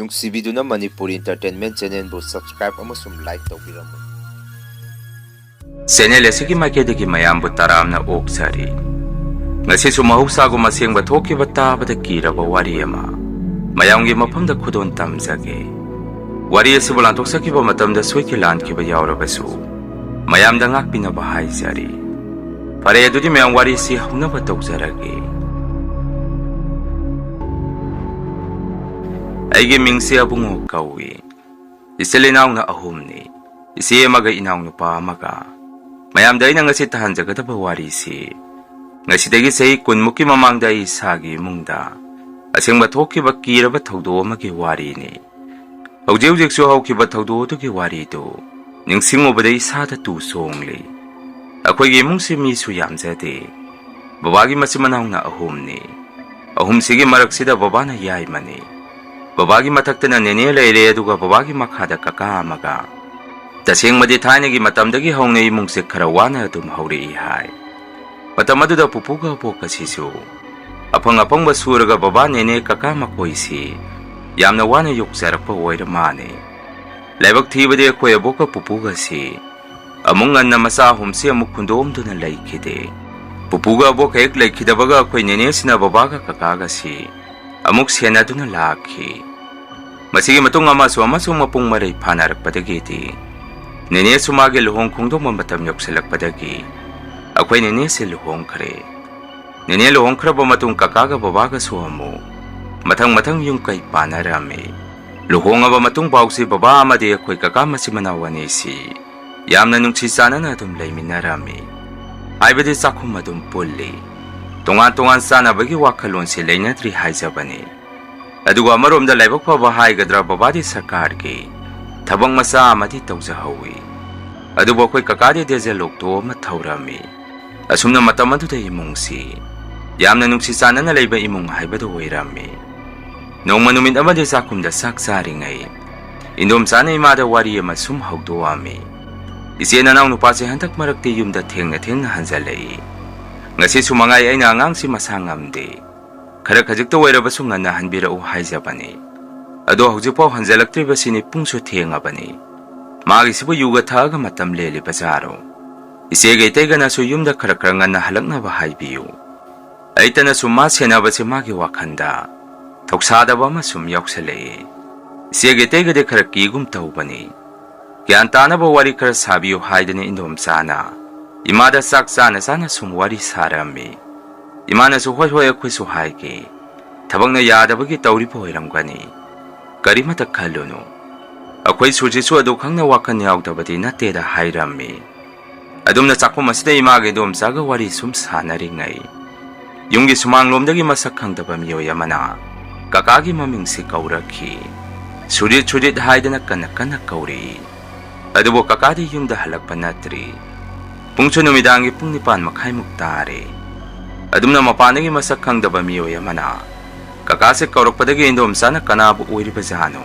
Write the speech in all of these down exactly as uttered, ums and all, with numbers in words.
ꯅꯨꯡꯁꯤꯕꯤꯗꯨꯅ Manipur Entertainment Channelꯕꯨ subscribe ꯑꯃꯁꯨꯡ like ꯇꯧꯕꯤꯔꯝꯃꯨ꯫ Channel ꯑꯁꯤꯒꯤ ꯃꯥꯏꯀꯩꯗꯒꯤ ꯃꯌꯥꯝꯕꯨ ꯇꯔꯥꯝꯅ ꯑꯣꯛꯆꯔꯤ꯫ ꯉꯁꯤꯁꯨ ꯃꯍꯧꯁꯥꯒꯨꯝ ꯑꯁꯦꯡꯕ ꯊꯣꯛꯈꯤꯕ ꯇꯥꯕꯗ ꯀꯤꯔꯕ ꯋꯥꯔꯤ ꯑꯃ ꯃꯌꯥꯝꯒꯤ ꯃꯐꯝꯗ ꯈꯨꯗꯣꯜ ꯇꯝꯖꯒꯦ꯫ ꯋꯥꯔꯤ ꯑꯁꯤꯕꯨ ꯂꯥꯟꯊꯣꯛꯆꯈꯤꯕ ꯃꯇꯝꯗ ꯁꯣꯏꯈꯤ ꯂꯥꯟꯈꯤꯕ ꯌꯥꯎꯔꯕꯁꯨ ꯃꯌꯥꯝꯗ ꯉꯥꯛꯄꯤꯅꯕ ꯍꯥꯏꯖꯔꯤ꯫ ꯐꯔꯦ, ꯑꯗꯨꯗꯤ ꯃꯌꯥꯝ ꯋꯥꯔꯤꯁꯤ ꯍꯧꯅꯕ ꯇꯧꯖꯔꯒꯦ꯫ ꯑꯩꯒꯤ ꯃꯤꯡꯁꯤ ꯑꯕꯨꯡꯉꯣ ꯀꯧꯏ꯫ ꯏꯆꯤꯜ ꯏꯅꯥꯎꯅ ꯑꯍꯨꯝꯅꯤ, ꯏꯆꯦ ꯑꯃꯒ ꯏꯅꯥꯎꯅꯨꯄꯥ ꯑꯃꯒ꯫ ꯃꯌꯥꯝꯗ ꯑꯩꯅ ꯉꯁꯤ ꯇꯥꯍꯟꯖꯒꯗꯕ ꯋꯥꯔꯤꯁꯤ ꯉꯁꯤꯗꯒꯤ ꯆꯍꯤ ꯀꯨꯟꯃꯨꯛꯀꯤ ꯃꯃꯥꯡꯗ ꯑꯩ ꯏꯁꯥꯒꯤ ꯏꯃꯨꯡꯗ ꯑꯁꯦꯡꯕ ꯊꯣꯛꯈꯤꯕ ꯀꯤꯔꯕ ꯊꯧꯗꯣꯛ ꯑꯃꯒꯤ ꯋꯥꯔꯤꯅꯤ꯫ ꯍꯧꯖꯤꯛ ꯍꯧꯖꯤꯛꯁꯨ ꯍꯧꯈꯤꯕ ꯊꯧꯗꯣꯛ ꯑꯗꯨꯒꯤ ꯋꯥꯔꯤꯗꯨ ꯅꯤꯡꯁꯤꯡꯉꯨꯕꯗ ꯏꯁꯥꯗ ꯇꯨ ꯆꯣꯡꯂꯤ꯫ ꯑꯩꯈꯣꯏꯒꯤ ꯏꯃꯨꯡꯁꯤ ꯃꯤꯁꯨ ꯌꯥꯝꯖꯗꯦ꯫ ꯕꯕꯥꯒꯤ ꯃꯆꯤꯟ ꯃꯅꯥꯎꯅ ꯑꯍꯨꯝꯅꯤ꯫ ꯑꯍꯨꯝꯁꯤꯒꯤ ꯃꯔꯛꯁꯤꯗ ꯕꯕꯥꯅ ꯌꯥꯏꯃꯅꯤ꯫ ꯕꯕꯥꯒꯤ ꯃꯊꯛꯇꯅ ꯅꯦꯅꯦ ꯂꯩꯔꯦ, ꯑꯗꯨꯒ ꯕꯕꯥꯒꯤ ꯃꯈꯥꯗ ꯀꯀꯥ ꯑꯃꯒ꯫ ꯇꯁꯦꯡꯕꯗꯤ ꯊꯥꯏꯅꯒꯤ ꯃꯇꯝꯗꯒꯤ ꯍꯧꯅ ꯏꯃꯨꯡꯁꯦ ꯈꯔ ꯋꯥꯅ ꯑꯗꯨꯝ ꯍꯧꯔꯛꯏ ꯍꯥꯏ꯫ ꯃꯇꯝ ꯑꯗꯨꯗ ꯄꯨꯄꯨꯒ ꯑꯕꯣꯛꯀꯁꯤꯁꯨ ꯑꯐꯪ ꯑꯐꯪꯕ ꯁꯨꯔꯒ ꯕꯕꯥ, ꯅꯦꯅꯦ, ꯀꯀꯥ ꯃꯈꯣꯏꯁꯤ ꯌꯥꯝꯅ ꯋꯥꯅ ꯌꯣꯛꯆꯔꯛꯄ ꯑꯣꯏꯔ ꯃꯥꯅꯦ꯫ ꯂꯥꯏꯕꯛ ꯊꯤꯕꯗꯤ ꯑꯩꯈꯣꯏ ꯑꯕꯣꯛꯀ ꯄꯨꯄꯨꯒꯁꯤ ꯑꯃꯨꯛ ꯉꯟꯅ ꯃꯆꯥ ꯑꯍꯨꯝꯁꯤ ꯑꯃꯨꯛ ꯍꯨꯟꯗꯣꯛꯑꯝꯗꯨꯅ ꯂꯩꯈꯤꯗꯦ꯫ ꯄꯨꯄꯨꯒ ꯑꯕꯣꯛꯀ ꯍꯦꯛ ꯂꯩꯈꯤꯗꯕꯒ ꯑꯩꯈꯣꯏ ꯅꯦꯅꯦꯁꯤꯅ ꯕꯕꯥꯒ ꯀꯀꯥꯒꯁꯤ ꯑꯃꯨꯛ ꯁꯦꯟꯅꯗꯨꯅ ꯂꯥꯛꯈꯤ꯫ ꯃꯁꯤꯒꯤ ꯃꯇꯨꯡ ꯑꯃꯁꯨ ꯑꯃꯁꯨꯡ ꯃꯄꯨꯡ ꯃꯔꯩ ꯐꯥꯅꯔꯛꯄꯗꯒꯤꯗꯤ ꯅꯦꯅꯦꯁꯨ ꯃꯥꯒꯤ ꯂꯨꯍꯣꯡ ꯈꯣꯡꯗꯣꯡꯕ ꯃꯇꯝ ꯌꯧꯁꯤꯜꯂꯛꯄꯗꯒꯤ ꯑꯩꯈꯣꯏ ꯅꯦꯅꯦꯁꯦ ꯂꯨꯍꯣꯡꯈ꯭ꯔꯦ꯫ ꯅꯦꯅꯦ ꯂꯨꯍꯣꯡꯈ꯭ꯔꯕ ꯃꯇꯨꯡ ꯀꯀꯥꯒ ꯕꯕꯥꯒꯁꯨ ꯑꯃꯨꯛ ꯃꯊꯪ ꯃꯊꯪ ꯌꯨꯝ ꯀꯩ ꯄꯥꯟꯅꯔꯝꯃꯤ꯫ ꯂꯨꯍꯣꯡꯉꯕ ꯃꯇꯨꯡ ꯐꯥꯎꯁꯤ ꯕꯕꯥ ꯑꯃꯗꯤ ꯑꯩꯈꯣꯏ ꯀꯀꯥ ꯃꯆꯤꯟ ꯃꯅꯥꯎ ꯑꯅꯤꯁꯤ ꯌꯥꯝꯅ ꯅꯨꯡꯁꯤ ꯆꯥꯟꯅꯅ ꯑꯗꯨꯝ ꯂꯩꯃꯤꯟꯅꯔꯝꯃꯤ꯫ ꯍꯥꯏꯕꯗꯤ ꯆꯥꯛꯈꯨꯝ ꯑꯗꯨꯝ ꯄꯨꯜꯂꯤ꯫ ꯇꯣꯉꯥꯟ ꯇꯣꯉꯥꯟ ꯆꯥꯅꯕꯒꯤ ꯋꯥꯈꯜꯂꯣꯟꯁꯤ ꯂꯩꯅꯗ꯭ꯔꯤ ꯍꯥꯏꯖꯕꯅꯤ꯫ ꯑꯗꯨꯒ ꯑꯃꯔꯣꯝꯗ ꯂꯥꯏꯕꯛ ꯐꯕ ꯍꯥꯏꯒꯗ꯭ꯔꯥ, ꯕꯕꯥꯗꯤ ꯁꯔꯀꯥꯔꯒꯤ ꯊꯕꯛ ꯃꯆꯥ ꯑꯃꯗꯤ ꯇꯧꯖꯍꯧꯋꯤ꯫ ꯑꯗꯨꯕꯨ ꯑꯩꯈꯣꯏ ꯀꯀꯥꯗꯤ ꯗꯦꯖꯜ ꯑꯣꯛꯇꯣ ꯑꯃ ꯊꯧꯔꯝꯃꯤ꯫ ꯑꯁꯨꯝꯅ ꯃꯇꯝ ꯑꯗꯨꯗ ꯏꯃꯨꯡꯁꯤ ꯌꯥꯝꯅ ꯅꯨꯡꯁꯤ ꯆꯥꯟꯅꯅ ꯂꯩꯕ ꯏꯃꯨꯡ ꯍꯥꯏꯕꯗꯨ ꯑꯣꯏꯔꯝꯃꯤ꯫ ꯅꯣꯡꯃ ꯅꯨꯃꯤꯠ ꯑꯃꯗꯤ ꯆꯥꯛꯈꯨꯝꯗ ꯆꯥꯛ ꯆꯥꯔꯤꯉꯩ ꯏꯟꯗꯣꯝꯆꯥꯅ ꯏꯃꯥꯗ ꯋꯥꯔꯤ ꯑꯃ ꯁꯨꯝ ꯍꯧꯗꯣꯛꯑꯝꯃꯤ꯫ "ꯏꯆꯦ, ꯅꯅꯥꯎ ꯅꯨꯄꯥꯁꯦ ꯍꯟꯗꯛ ꯃꯔꯛꯇꯤ ꯌꯨꯝꯗ ꯊꯦꯡꯅ ꯊꯦꯡꯅ ꯍꯟꯖꯜꯂꯛꯏ꯫ ꯉꯁꯤꯁꯨ ꯃꯉꯥꯏ ꯑꯩꯅ ꯑꯉꯥꯡꯁꯤ ꯃꯁꯥ ꯉꯝꯗꯦ꯫ ꯈꯔ ꯈꯖꯤꯛꯇ ꯑꯣꯏꯔꯕꯁꯨ ꯉꯟꯅ ꯍꯟꯕꯤꯔꯛꯎ ꯍꯥꯏꯖꯕꯅꯤ꯫ ꯑꯗꯣ ꯍꯧꯖꯤꯛꯐꯥꯎ ꯍꯟꯖꯜꯂꯛꯇ꯭ꯔꯤꯕꯁꯤꯅꯤ, ꯄꯨꯡꯁꯨ ꯊꯦꯡꯉꯕꯅꯤ꯫ ꯃꯥꯒꯤꯁꯤꯕꯨ ꯌꯨꯒ ꯊꯛꯑꯒ ꯃꯇꯝ ꯂꯦꯜꯂꯤꯕꯖꯥꯔꯣ? ꯏꯆꯦꯒ ꯏꯇꯩꯒꯅꯁꯨ ꯌꯨꯝꯗ ꯈꯔ ꯈꯔ ꯉꯟꯅ ꯍꯜꯂꯛꯅꯕ ꯍꯥꯏꯕꯤꯌꯨ꯫ ꯑꯩꯇꯅꯁꯨ ꯃꯥ ꯁꯦꯟꯅꯕꯁꯦ ꯃꯥꯒꯤ ꯋꯥꯈꯜꯗ ꯊꯧꯁꯥꯗꯕ ꯑꯃ ꯁꯨꯝ ꯌꯥꯎꯁꯜꯂꯛꯏ꯫ ꯏꯆꯦꯒ ꯏꯇꯩꯒꯗꯤ ꯈꯔ ꯀꯤꯒꯨꯝ ꯇꯧꯕꯅꯤ꯫ ꯒ꯭ꯌꯥꯟ ꯇꯥꯅꯕ ꯋꯥꯔꯤ ꯈꯔ ꯁꯥꯕꯤꯌꯨ ꯍꯥꯏꯗꯅ ꯏꯟꯗꯣꯝꯆꯥꯅ ꯏꯃꯥꯗ ꯆꯥꯛ ꯆꯥꯅ ꯆꯥꯅ ꯁꯨꯝ ꯋꯥꯔꯤ ꯁꯥꯔꯝꯃꯤ꯫ ꯏꯃꯥꯅꯁꯨ "ꯍꯣꯏ ꯍꯣꯏ, ꯑꯩꯈꯣꯏꯁꯨ ꯍꯥꯏꯒꯦ꯫ ꯊꯕꯛꯅ ꯌꯥꯗꯕꯒꯤ ꯇꯧꯔꯤꯕ ꯑꯣꯏꯔꯝꯒꯅꯤ꯫ ꯀꯔꯤꯃꯇ ꯈꯜꯂꯨꯅꯨ꯫ ꯑꯩꯈꯣꯏ ꯁꯨꯔꯖꯤꯠꯁꯨ ꯑꯗꯨ ꯈꯪꯅ ꯋꯥꯈꯜ ꯌꯥꯎꯗꯕꯗꯤ ꯅꯠꯇꯦꯗ" ꯍꯥꯏꯔꯝꯃꯤ꯫ ꯑꯗꯨꯝꯅ ꯆꯥꯛꯈꯨꯝ ꯑꯁꯤꯗ ꯏꯃꯥꯒ ꯏꯟꯗꯣꯝꯆꯥꯒ ꯋꯥꯔꯤ ꯁꯨꯝ ꯁꯥꯟꯅꯔꯤꯉꯩ, ꯌꯨꯝꯒꯤ ꯁꯨꯃꯥꯡꯂꯣꯝꯗꯒꯤ ꯃꯁꯛ ꯈꯪꯗꯕ ꯃꯤꯑꯣꯏ ꯑꯃꯅ ꯀꯀꯥꯒꯤ ꯃꯃꯤꯡꯁꯤ ꯀꯧꯔꯛꯈꯤ꯫ "ꯁꯨꯔꯖꯤꯠ, ꯁꯨꯔꯖꯤꯠ" ꯍꯥꯏꯗꯅ ꯀꯟꯅ ꯀꯟꯅ ꯀꯧꯔꯛꯏ꯫ ꯑꯗꯨꯕꯨ ꯀꯀꯥꯗꯤ ꯌꯨꯝꯗ ꯍꯜꯂꯛꯄ ꯅꯠꯇ꯭ꯔꯤ꯫ ꯄꯨꯡꯁꯨ ꯅꯨꯃꯤꯗꯥꯡꯒꯤ ꯄꯨꯡ ꯅꯤꯄꯥꯟ ꯃꯈꯥꯏꯃꯨꯛ ꯇꯥꯔꯦ꯫ ꯑꯗꯨꯝꯅ ꯃꯄꯥꯟꯗꯒꯤ ꯃꯁꯛ ꯈꯪꯗꯕ ꯃꯤꯑꯣꯏ ꯑꯃꯅ ꯀꯀꯥꯁꯦ ꯀꯧꯔꯛꯄꯗꯒꯤ ꯏꯟꯗꯣꯝꯆꯥꯅ "ꯀꯅꯥꯕꯨ ꯑꯣꯏꯔꯤꯕꯖꯥꯠꯅꯣ?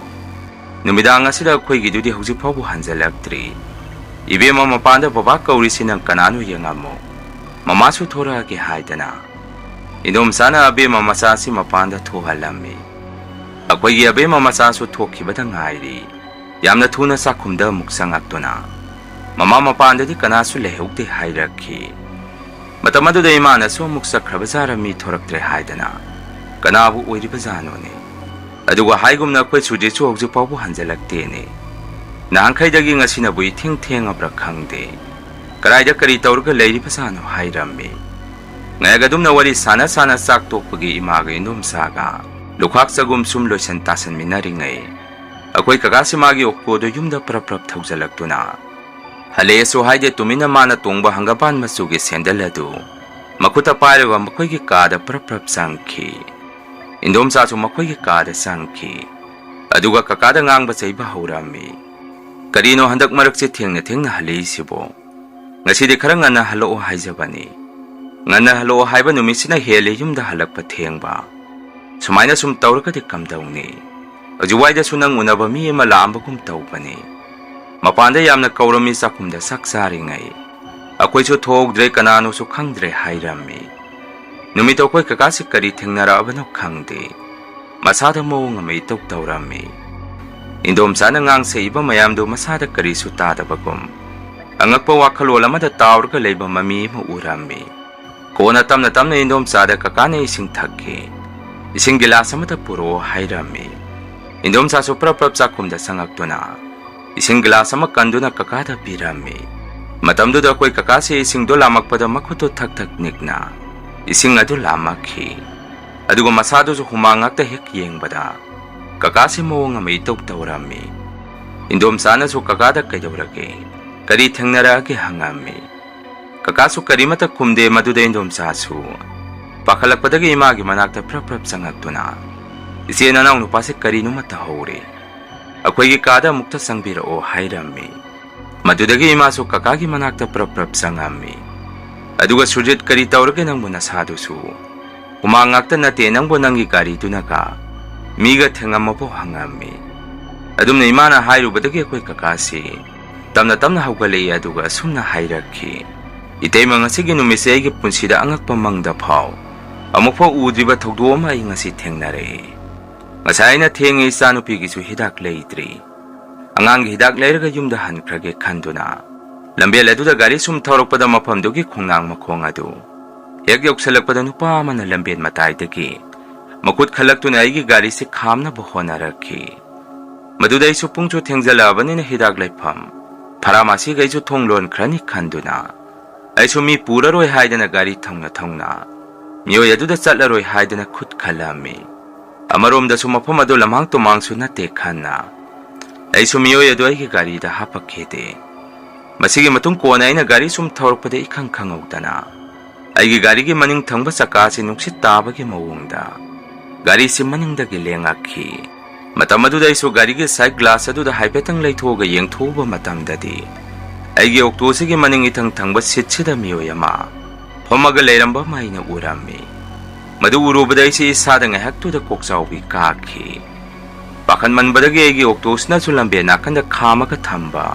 ꯅꯨꯃꯤꯗꯥꯡ ꯑꯁꯤꯗ ꯑꯩꯈꯣꯏꯒꯤꯗꯨꯗꯤ ꯍꯧꯖꯤꯛ ꯐꯥꯎꯕ ꯍꯟꯖꯜꯂꯛꯇ꯭ꯔꯤ꯫ ꯏꯕꯦꯝꯃ, ꯃꯄꯥꯟꯗ ꯕꯕꯥ ꯀꯧꯔꯤꯁꯤ ꯅꯪ ꯀꯅꯥꯅꯣ ꯌꯦꯡꯉꯝꯃꯣ꯫ ꯃꯃꯥꯁꯨ ꯊꯣꯔꯛꯑꯒꯦ" ꯍꯥꯏꯗꯅ ꯏꯟꯗꯣꯝꯆꯥꯅ ꯑꯕꯦꯝꯃ ꯃꯆꯥꯁꯤ ꯃꯄꯥꯟꯗ ꯊꯣꯛꯍꯜꯂꯝꯃꯤ꯫ ꯑꯩꯈꯣꯏꯒꯤ ꯑꯕꯦꯝꯃ ꯃꯆꯥꯁꯨ ꯊꯣꯛꯈꯤꯕꯗ ꯉꯥꯏꯔꯤ꯫ ꯌꯥꯝꯅ ꯊꯨꯅ ꯆꯥꯛꯈꯨꯝꯗ ꯑꯃꯨꯛ ꯆꯪꯉꯛꯇꯨꯅ ꯃꯃꯥ ꯃꯄꯥꯟꯗꯗꯤ ꯀꯅꯥꯁꯨ ꯂꯩꯍꯧꯗꯦ ꯍꯥꯏꯔꯛꯈꯤ꯫ ꯃꯇꯝ ꯑꯗꯨꯗ ꯏꯃꯥꯅꯁꯨ ꯑꯃꯨꯛ ꯆꯠꯈ꯭ꯔꯕꯖꯥꯠꯔ, ꯃꯤ ꯊꯣꯔꯛꯇ꯭ꯔꯦ ꯍꯥꯏꯗꯅ "ꯀꯅꯥꯕꯨ ꯑꯣꯏꯔꯤꯕꯖꯥꯠꯅꯣꯅꯦ?" ꯑꯗꯨꯒ ꯍꯥꯏꯒꯨꯝꯅ ꯑꯩꯈꯣꯏ ꯁꯨꯔꯖꯤꯠꯁꯨ ꯍꯧꯖꯤꯛ ꯐꯥꯎꯕ ꯍꯟꯖꯜꯂꯛꯇꯦꯅꯦ꯫ ꯅꯍꯥꯟꯈꯩꯗꯒꯤ ꯉꯁꯤꯅꯕꯨ ꯏꯊꯦꯡ ꯊꯦꯡꯉꯕ꯭ꯔꯥ ꯈꯪꯗꯦ꯫ "ꯀꯗꯥꯏꯗ ꯀꯔꯤ ꯇꯧꯔꯒ ꯂꯩꯔꯤꯕꯖꯥꯠꯅꯣ?" ꯍꯥꯏꯔꯝꯃꯤ꯫ ꯉꯥꯏꯍꯥꯛ ꯑꯗꯨꯝꯅ ꯋꯥꯔꯤ ꯁꯥꯟꯅ ꯁꯥꯟꯅ ꯆꯥꯛ ꯇꯣꯛꯄꯒꯤ ꯏꯃꯥꯒ ꯏꯟꯗꯣꯝꯆꯥꯒ ꯂꯨꯈꯥꯛ ꯆꯒꯨꯝ ꯁꯨꯝ ꯂꯣꯏꯁꯟ ꯇꯥꯁꯟꯃꯤꯟꯅꯔꯤꯉꯩ, ꯑꯩꯈꯣꯏ ꯀꯀꯥꯁꯤ ꯃꯥꯒꯤ ꯑꯣꯛꯇꯣꯗ ꯌꯨꯝꯗ ꯄ꯭ꯔꯞ ꯄ꯭ꯔꯞ ꯊꯧꯖꯜꯂꯛꯇꯨꯅ ꯍꯜꯂꯛꯑꯦꯁꯨ ꯍꯥꯏꯗꯦ, ꯇꯨꯃꯤꯟꯅ ꯃꯥꯅ ꯇꯣꯡꯕ ꯍꯪꯒꯄꯥꯟ ꯃꯆꯨꯒꯤ ꯁꯦꯟꯗꯜ ꯑꯗꯨ ꯃꯈꯨꯠꯇ ꯄꯥꯏꯔꯒ ꯃꯈꯣꯏꯒꯤ ꯀꯥꯗ ꯄ꯭ꯔꯞ ꯄ꯭ꯔꯞ ꯆꯪꯈꯤ꯫ ꯏꯟꯗꯣꯝꯆꯥꯁꯨ ꯃꯈꯣꯏꯒꯤ ꯀꯥꯗ ꯆꯪꯈꯤ꯫ ꯑꯗꯨꯒ ꯀꯀꯥꯗ ꯉꯥꯡꯕ ꯆꯩꯕ ꯍꯧꯔꯝꯃꯤ꯫ "ꯀꯔꯤꯅꯣ ꯍꯟꯗꯛ ꯃꯔꯛꯁꯦ ꯊꯦꯡꯅ ꯊꯦꯡꯅ ꯍꯜꯂꯛꯏꯁꯤꯕꯣ? ꯉꯁꯤꯗꯤ ꯈꯔ ꯉꯟꯅ ꯍꯜꯂꯛꯑꯣ ꯍꯥꯏꯖꯕꯅꯤ꯫ ꯉꯟꯅ ꯍꯜꯂꯛꯑꯣ ꯍꯥꯏꯕ ꯅꯨꯃꯤꯠꯁꯤꯅ ꯍꯦꯜꯂꯦ ꯌꯨꯝꯗ ꯍꯜꯂꯛꯄ ꯊꯦꯡꯕ꯫ ꯁꯨꯃꯥꯏꯅ ꯁꯨꯝ ꯇꯧꯔꯒꯗꯤ ꯀꯝꯗꯧꯅꯤ? ꯍꯧꯖꯤꯛꯋꯥꯏꯗꯁꯨ ꯅꯪ ꯎꯅꯕ ꯃꯤ ꯑꯃ ꯂꯥꯛꯑꯝꯕꯒꯨꯝ ꯇꯧꯕꯅꯤ꯫ ꯃꯄꯥꯟꯗ ꯌꯥꯝꯅ ꯀꯧꯔꯝꯃꯤ, ꯆꯥꯛꯈꯨꯝꯗ ꯆꯥꯛ ꯆꯥꯔꯤꯉꯩ꯫ ꯑꯩꯈꯣꯏꯁꯨ ꯊꯣꯛꯍꯧꯗ꯭ꯔꯦ, ꯀꯅꯥꯅꯣꯁꯨ ꯈꯪꯗ꯭ꯔꯦ" ꯍꯥꯏꯔꯝꯃꯤ꯫ ꯅꯨꯃꯤꯠꯇꯣ ꯑꯩꯈꯣꯏ ꯀꯀꯥꯁꯤ ꯀꯔꯤ ꯊꯦꯡꯅꯔꯛꯑꯕꯅꯣ ꯈꯪꯗꯦ꯫ ꯃꯁꯥꯗ ꯃꯑꯣꯡ ꯑꯃ ꯏꯇꯧ ꯇꯧꯔꯝꯃꯤ꯫ ꯏꯟꯗꯣꯝꯆꯥꯅ ꯉꯥꯡꯁꯛꯏꯕ ꯃꯌꯥꯝꯗꯨ ꯃꯁꯥꯗ ꯀꯔꯤꯁꯨ ꯇꯥꯗꯕꯒꯨꯝ, ꯑꯉꯛꯄ ꯋꯥꯈꯜꯂꯣꯟ ꯑꯃꯗ ꯇꯥꯎꯔꯒ ꯂꯩꯕ ꯃꯃꯤ ꯑꯃ ꯎꯔꯝꯃꯤ꯫ ꯀꯣꯟꯅ ꯇꯞꯅ ꯇꯞꯅ ꯏꯟꯗꯣꯝꯆꯥꯗ ꯀꯀꯥꯅ ꯏꯁꯤꯡ ꯊꯛꯈꯤ꯫ "ꯏꯁꯤꯡ ꯒꯤꯂꯥꯁ ꯑꯃꯇ ꯄꯨꯔꯛꯑꯣ," ꯍꯥꯏꯔꯝꯃꯤ꯫ ꯏꯟꯗꯣꯝꯆꯥꯁꯨ ꯄ꯭ꯔꯞ ꯄ꯭ꯔꯞ ꯆꯥꯛꯈꯨꯝꯗ ꯆꯪꯉꯛꯇꯨꯅ ꯏꯁꯤꯡ ꯒꯤꯂꯥꯁ ꯑꯃ ꯀꯟꯗꯨꯅ ꯀꯀꯥꯗ ꯄꯤꯔꯝꯃꯤ꯫ ꯃꯇꯝꯗꯨꯗ ꯑꯩꯈꯣꯏ ꯀꯀꯥꯁꯤ ꯏꯁꯤꯡꯗꯣ ꯂꯥꯝꯃꯛꯄꯗ ꯃꯈꯨꯠꯇꯨ ꯊꯛ ꯊꯛ ꯅꯤꯛꯅ ꯏꯁꯤꯡ ꯑꯗꯨ ꯂꯥꯝꯃꯛꯈꯤ꯫ ꯑꯗꯨꯒ ꯃꯁꯥꯗꯨꯁꯨ ꯍꯨꯃꯥꯡ ꯉꯥꯛꯇ ꯍꯦꯛ ꯌꯦꯡꯕꯗ ꯀꯀꯥꯁꯤ ꯃꯑꯣꯡ ꯑꯃ ꯏꯇꯧ ꯇꯧꯔꯝꯃꯤ꯫ ꯏꯟꯗꯣꯝꯆꯥꯅꯁꯨ ꯀꯀꯥꯗ "ꯀꯩꯗꯧꯔꯒꯦ? ꯀꯔꯤ ꯊꯦꯡꯅꯔꯛꯑꯒꯦ?" ꯍꯪꯉꯝꯃꯤ꯫ ꯀꯀꯥꯁꯨ ꯀꯔꯤꯃꯠꯇ ꯈꯨꯝꯗꯦ꯫ ꯃꯗꯨꯗ ꯏꯟꯗꯣꯝꯆꯥꯁꯨ ꯄꯥꯈꯠꯂꯛꯄꯗꯒꯤ ꯏꯃꯥꯒꯤ ꯃꯅꯥꯛꯇ ꯄ꯭ꯔꯞ ꯄ꯭ꯔꯞ ꯆꯪꯉꯛꯇꯨꯅ, "ꯏꯆꯦ, ꯅꯅꯥꯎ ꯅꯨꯄꯥꯁꯦ ꯀꯔꯤꯅꯣꯃ ꯇꯧꯍꯧꯔꯦ꯫ ꯑꯩꯈꯣꯏꯒꯤ ꯀꯥꯗ ꯑꯃꯨꯛꯇ ꯆꯪꯕꯤꯔꯛꯑꯣ," ꯍꯥꯏꯔꯝꯃꯤ꯫ ꯃꯗꯨꯗꯒꯤ ꯏꯃꯥꯁꯨ ꯀꯀꯥꯒꯤ ꯃꯅꯥꯛꯇ ꯄ꯭ꯔꯞ ꯄ꯭ꯔꯞ ꯆꯪꯉꯝꯃꯤ꯫ ꯑꯗꯨꯒ, "ꯁꯨꯔꯖꯤꯠ, ꯀꯔꯤ ꯇꯧꯔꯒꯦ ꯅꯪꯕꯨ ꯅꯁꯥꯗꯨꯁꯨ? ꯍꯨꯃꯥꯡ ꯉꯥꯛꯇ ꯅꯠꯇꯦ, ꯅꯪꯕꯨ ꯅꯪꯒꯤ ꯒꯥꯔꯤꯗꯨꯅꯒ ꯃꯤꯒ ꯊꯦꯡꯉꯝꯃꯕꯣ?" ꯍꯪꯉꯝꯃꯤ꯫ ꯑꯗꯨꯝꯅ ꯏꯃꯥꯅ ꯍꯥꯏꯔꯨꯕꯗꯒꯤ ꯑꯩꯈꯣꯏ ꯀꯀꯥꯁꯤ ꯇꯞꯅ ꯇꯞꯅ ꯍꯧꯒꯠꯂꯛꯏ꯫ ꯑꯗꯨꯒ ꯑꯁꯨꯝꯅ ꯍꯥꯏꯔꯛꯈꯤ, "ꯏꯇꯩꯃ, ꯉꯁꯤꯒꯤ ꯅꯨꯃꯤꯠꯁꯦ ꯑꯩꯒꯤ ꯄꯨꯟꯁꯤꯗ ꯑꯉꯛꯄ ꯃꯪꯗ ꯐꯥꯎ ꯑꯃꯨꯛꯐꯥꯎ ꯎꯗ꯭ꯔꯤꯕ ꯊꯧꯗꯣꯛ ꯑꯃ ꯑꯩ ꯉꯁꯤ ꯊꯦꯡꯅꯔꯛꯑꯦ꯫ ꯉꯁꯥꯏ ꯑꯩꯅ ꯊꯦꯡꯉꯦ, ꯏꯆꯥꯅꯨꯄꯤꯒꯤꯁꯨ ꯍꯤꯗꯥꯛ ꯂꯩꯗ꯭ꯔꯤ꯫ ꯑꯉꯥꯡꯒꯤ ꯍꯤꯗꯥꯛ ꯂꯩꯔꯒ ꯌꯨꯝꯗ ꯍꯟꯈ꯭ꯔꯒꯦ ꯈꯟꯗꯨꯅ ꯂꯝꯕꯦꯜ ꯑꯗꯨꯗ ꯒꯥꯔꯤ ꯁꯨꯝ ꯊꯧꯔꯛꯄꯗ ꯃꯐꯝꯗꯨꯒꯤ ꯈꯣꯡꯅꯥꯡ ꯃꯈꯣꯡ ꯑꯗꯨ ꯍꯦꯛ ꯌꯧꯁꯜꯂꯛꯄꯗ ꯅꯨꯄꯥ ꯑꯃꯅ ꯂꯝꯕꯦꯜ ꯃꯇꯥꯏꯗꯒꯤ ꯃꯈꯨꯠ ꯈꯜꯂꯛꯇꯨꯅ ꯑꯩꯒꯤ ꯒꯥꯔꯤꯁꯤ ꯈꯥꯝꯅꯕ ꯍꯣꯠꯅꯔꯛꯈꯤ꯫ ꯃꯗꯨꯗ ꯑꯩꯁꯨ ꯄꯨꯡꯁꯨ ꯊꯦꯡꯖꯜꯂꯛꯑꯕꯅꯤꯅ ꯍꯤꯗꯥꯛ ꯂꯩꯐꯝ ꯐꯥꯔꯃꯥꯁꯤꯈꯩꯁꯨ ꯊꯣꯡ ꯂꯣꯟꯈ꯭ꯔꯅꯤ ꯈꯟꯗꯨꯅ ꯑꯩꯁꯨ ꯃꯤ ꯄꯨꯔꯔꯣꯏ ꯍꯥꯏꯗꯅ ꯒꯥꯔꯤ ꯊꯧꯅ ꯊꯧꯅ ꯃꯤꯑꯣꯏ ꯑꯗꯨꯗ ꯆꯠꯂꯔꯣꯏ ꯍꯥꯏꯗꯅ ꯈꯨꯠ ꯈꯜꯂꯝꯃꯤ꯫ ꯑꯃꯔꯣꯝꯗꯁꯨ ꯃꯐꯝ ꯑꯗꯨ ꯂꯝꯍꯥꯡ ꯇꯨꯃꯥꯡꯁꯨ ꯅꯠꯇꯦ ꯈꯟꯅ ꯑꯩꯁꯨ ꯃꯤꯑꯣꯏ ꯑꯗꯨ ꯑꯩꯒꯤ ꯒꯥꯔꯤꯗ ꯍꯥꯞꯄꯛꯈꯤꯗꯦ꯫ ꯃꯁꯤꯒꯤ ꯃꯇꯨꯡ ꯀꯣꯟꯅ ꯑꯩꯅ ꯒꯥꯔꯤ ꯁꯨꯝ ꯊꯧꯔꯛꯄꯗ ꯏꯈꯪ ꯈꯪꯍꯧꯗꯅ ꯑꯩꯒꯤ ꯒꯥꯔꯤꯒꯤ ꯃꯅꯤꯡ ꯊꯪꯕ ꯆꯀꯥ ꯑꯁꯤ ꯅꯨꯡꯁꯤꯠ ꯇꯥꯕꯒꯤ ꯃꯑꯣꯡꯗ ꯒꯥꯔꯤꯁꯤ ꯃꯅꯤꯡꯗꯒꯤ ꯂꯦꯡꯉꯛꯈꯤ꯫ ꯃꯇꯝ ꯑꯗꯨꯗ ꯑꯩꯁꯨ ꯒꯥꯔꯤꯒꯤ ꯁꯥꯏꯠ ꯒ꯭ꯂꯥꯁ ꯑꯗꯨꯗ ꯍꯥꯏꯐꯦꯠꯇꯪ ꯂꯩꯊꯣꯛꯑꯒ ꯌꯦꯡꯊꯣꯛꯎꯕ ꯃꯇꯝꯗꯗꯤ ꯑꯩꯒꯤ ꯑꯣꯛꯇꯣꯁꯤꯒꯤ ꯃꯅꯤꯡ ꯏꯊꯪ ꯊꯪꯕ ꯁꯤꯠꯁꯤꯗ ꯃꯤꯑꯣꯏ ꯑꯃ ꯐꯝꯃꯒ ꯂꯩꯔꯝꯕ ꯑꯃ ꯑꯩꯅ ꯎꯔꯝꯃꯤ꯫ ꯃꯗꯨ ꯎꯔꯨꯕꯗ ꯑꯩꯁꯤ ꯏꯁꯥꯗ ꯉꯥꯏꯍꯥꯛꯇꯨꯗ ꯀꯣꯛꯆꯥꯎꯕꯤ ꯀꯥꯈꯤ꯫ ꯄꯥꯈꯠꯃꯟꯕꯗꯒꯤ ꯑꯩꯒꯤ ꯑꯣꯛꯇꯣꯁꯤꯅꯁꯨ ꯂꯝꯕꯦꯟ ꯅꯥꯀꯟꯗ ꯈꯥꯝꯃꯒ ꯊꯝꯕ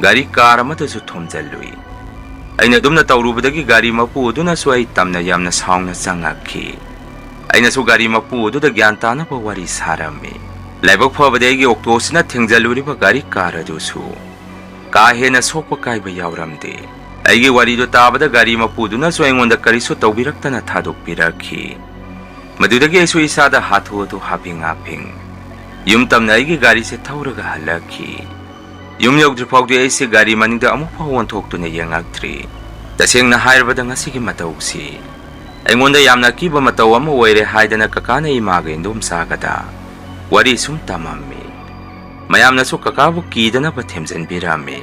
ꯒꯥꯔꯤ ꯀꯥꯔ ꯑꯃꯗꯁꯨ ꯊꯣꯝꯖꯤꯜꯂꯨꯏ꯫ ꯑꯩꯅ ꯑꯗꯨꯝꯅ ꯇꯧꯔꯨꯕꯗꯒꯤ ꯒꯥꯔꯤ ꯃꯄꯨ ꯑꯗꯨꯅꯁꯨ ꯑꯩ ꯇꯝꯅ ꯌꯥꯝꯅ ꯁꯥꯎꯅ ꯆꯪꯉꯛꯈꯤ꯫ ꯑꯩꯅꯁꯨ ꯒꯥꯔꯤ ꯃꯄꯨ ꯑꯗꯨꯗ ꯒ꯭ꯌꯥꯟ ꯇꯥꯅꯕ ꯋꯥꯔꯤ ꯁꯥꯔꯝꯃꯤ꯫ ꯂꯥꯏꯕꯛ ꯐꯕꯗꯤ ꯑꯩꯒꯤ ꯑꯣꯛꯇꯣꯁꯤꯅ ꯊꯦꯡꯖꯜꯂꯨꯔꯤꯕ ꯒꯥꯔꯤ ꯀꯥꯔ ꯑꯗꯨꯁꯨ ꯀꯥ ꯍꯦꯟꯅ ꯁꯣꯛꯄ ꯀꯥꯏꯕ ꯌꯥꯎꯔꯝꯗꯦ꯫ ꯑꯩꯒꯤ ꯋꯥꯔꯤꯗꯨ ꯇꯥꯕꯗ ꯒꯥꯔꯤ ꯃꯄꯨꯗꯨꯅꯁꯨ ꯑꯩꯉꯣꯟꯗ ꯀꯔꯤꯁꯨ ꯇꯧꯕꯤꯔꯛꯇꯅ ꯊꯥꯗꯣꯛꯄꯤꯔꯛꯈꯤ꯫ ꯃꯗꯨꯗꯒꯤ ꯑꯩꯁꯨ ꯏꯁꯥꯗ ꯍꯥꯊꯨ ꯍꯥꯊꯨ ꯍꯥꯞꯐꯤꯡ ꯍꯥꯞꯐꯤꯡ ꯌꯨꯝ ꯇꯝꯅ ꯑꯩꯒꯤ ꯒꯥꯔꯤꯁꯦ ꯊꯧꯔꯒ ꯍꯜꯂꯛꯈꯤ꯫ ꯌꯨꯝ ꯌꯧꯗ꯭ꯔꯤ ꯐꯥꯎꯗꯤ ꯑꯩꯁꯦ ꯒꯥꯔꯤ ꯃꯅꯤꯡꯗ ꯑꯃꯨꯛ ꯐꯥꯎ ꯑꯣꯟꯊꯣꯛꯇꯨꯅ ꯌꯦꯡꯉꯛꯇ꯭ꯔꯤ꯫ ꯇꯁꯦꯡꯅ ꯍꯥꯏꯔꯕꯗ ꯉꯁꯤꯒꯤ ꯃꯇꯧꯁꯤ ꯑꯩꯉꯣꯟꯗ ꯌꯥꯝꯅ ꯑꯀꯤꯕ ꯃꯇꯧ ꯑꯃ ꯑꯣꯏꯔꯦ ꯍꯥꯏꯗꯅ ꯀꯀꯥꯅ ꯏꯃꯥꯒ ꯏꯟꯗꯣꯝꯆꯥꯒꯗ ꯋꯥꯔꯤ ꯁꯨꯝ ꯇꯝꯃꯝꯃꯤ꯫ ꯃꯌꯥꯝꯅꯁꯨ ꯀꯀꯥꯕꯨ ꯀꯤꯗꯅꯕ ꯊꯦꯝꯖꯤꯟꯕꯤꯔꯝꯃꯤ꯫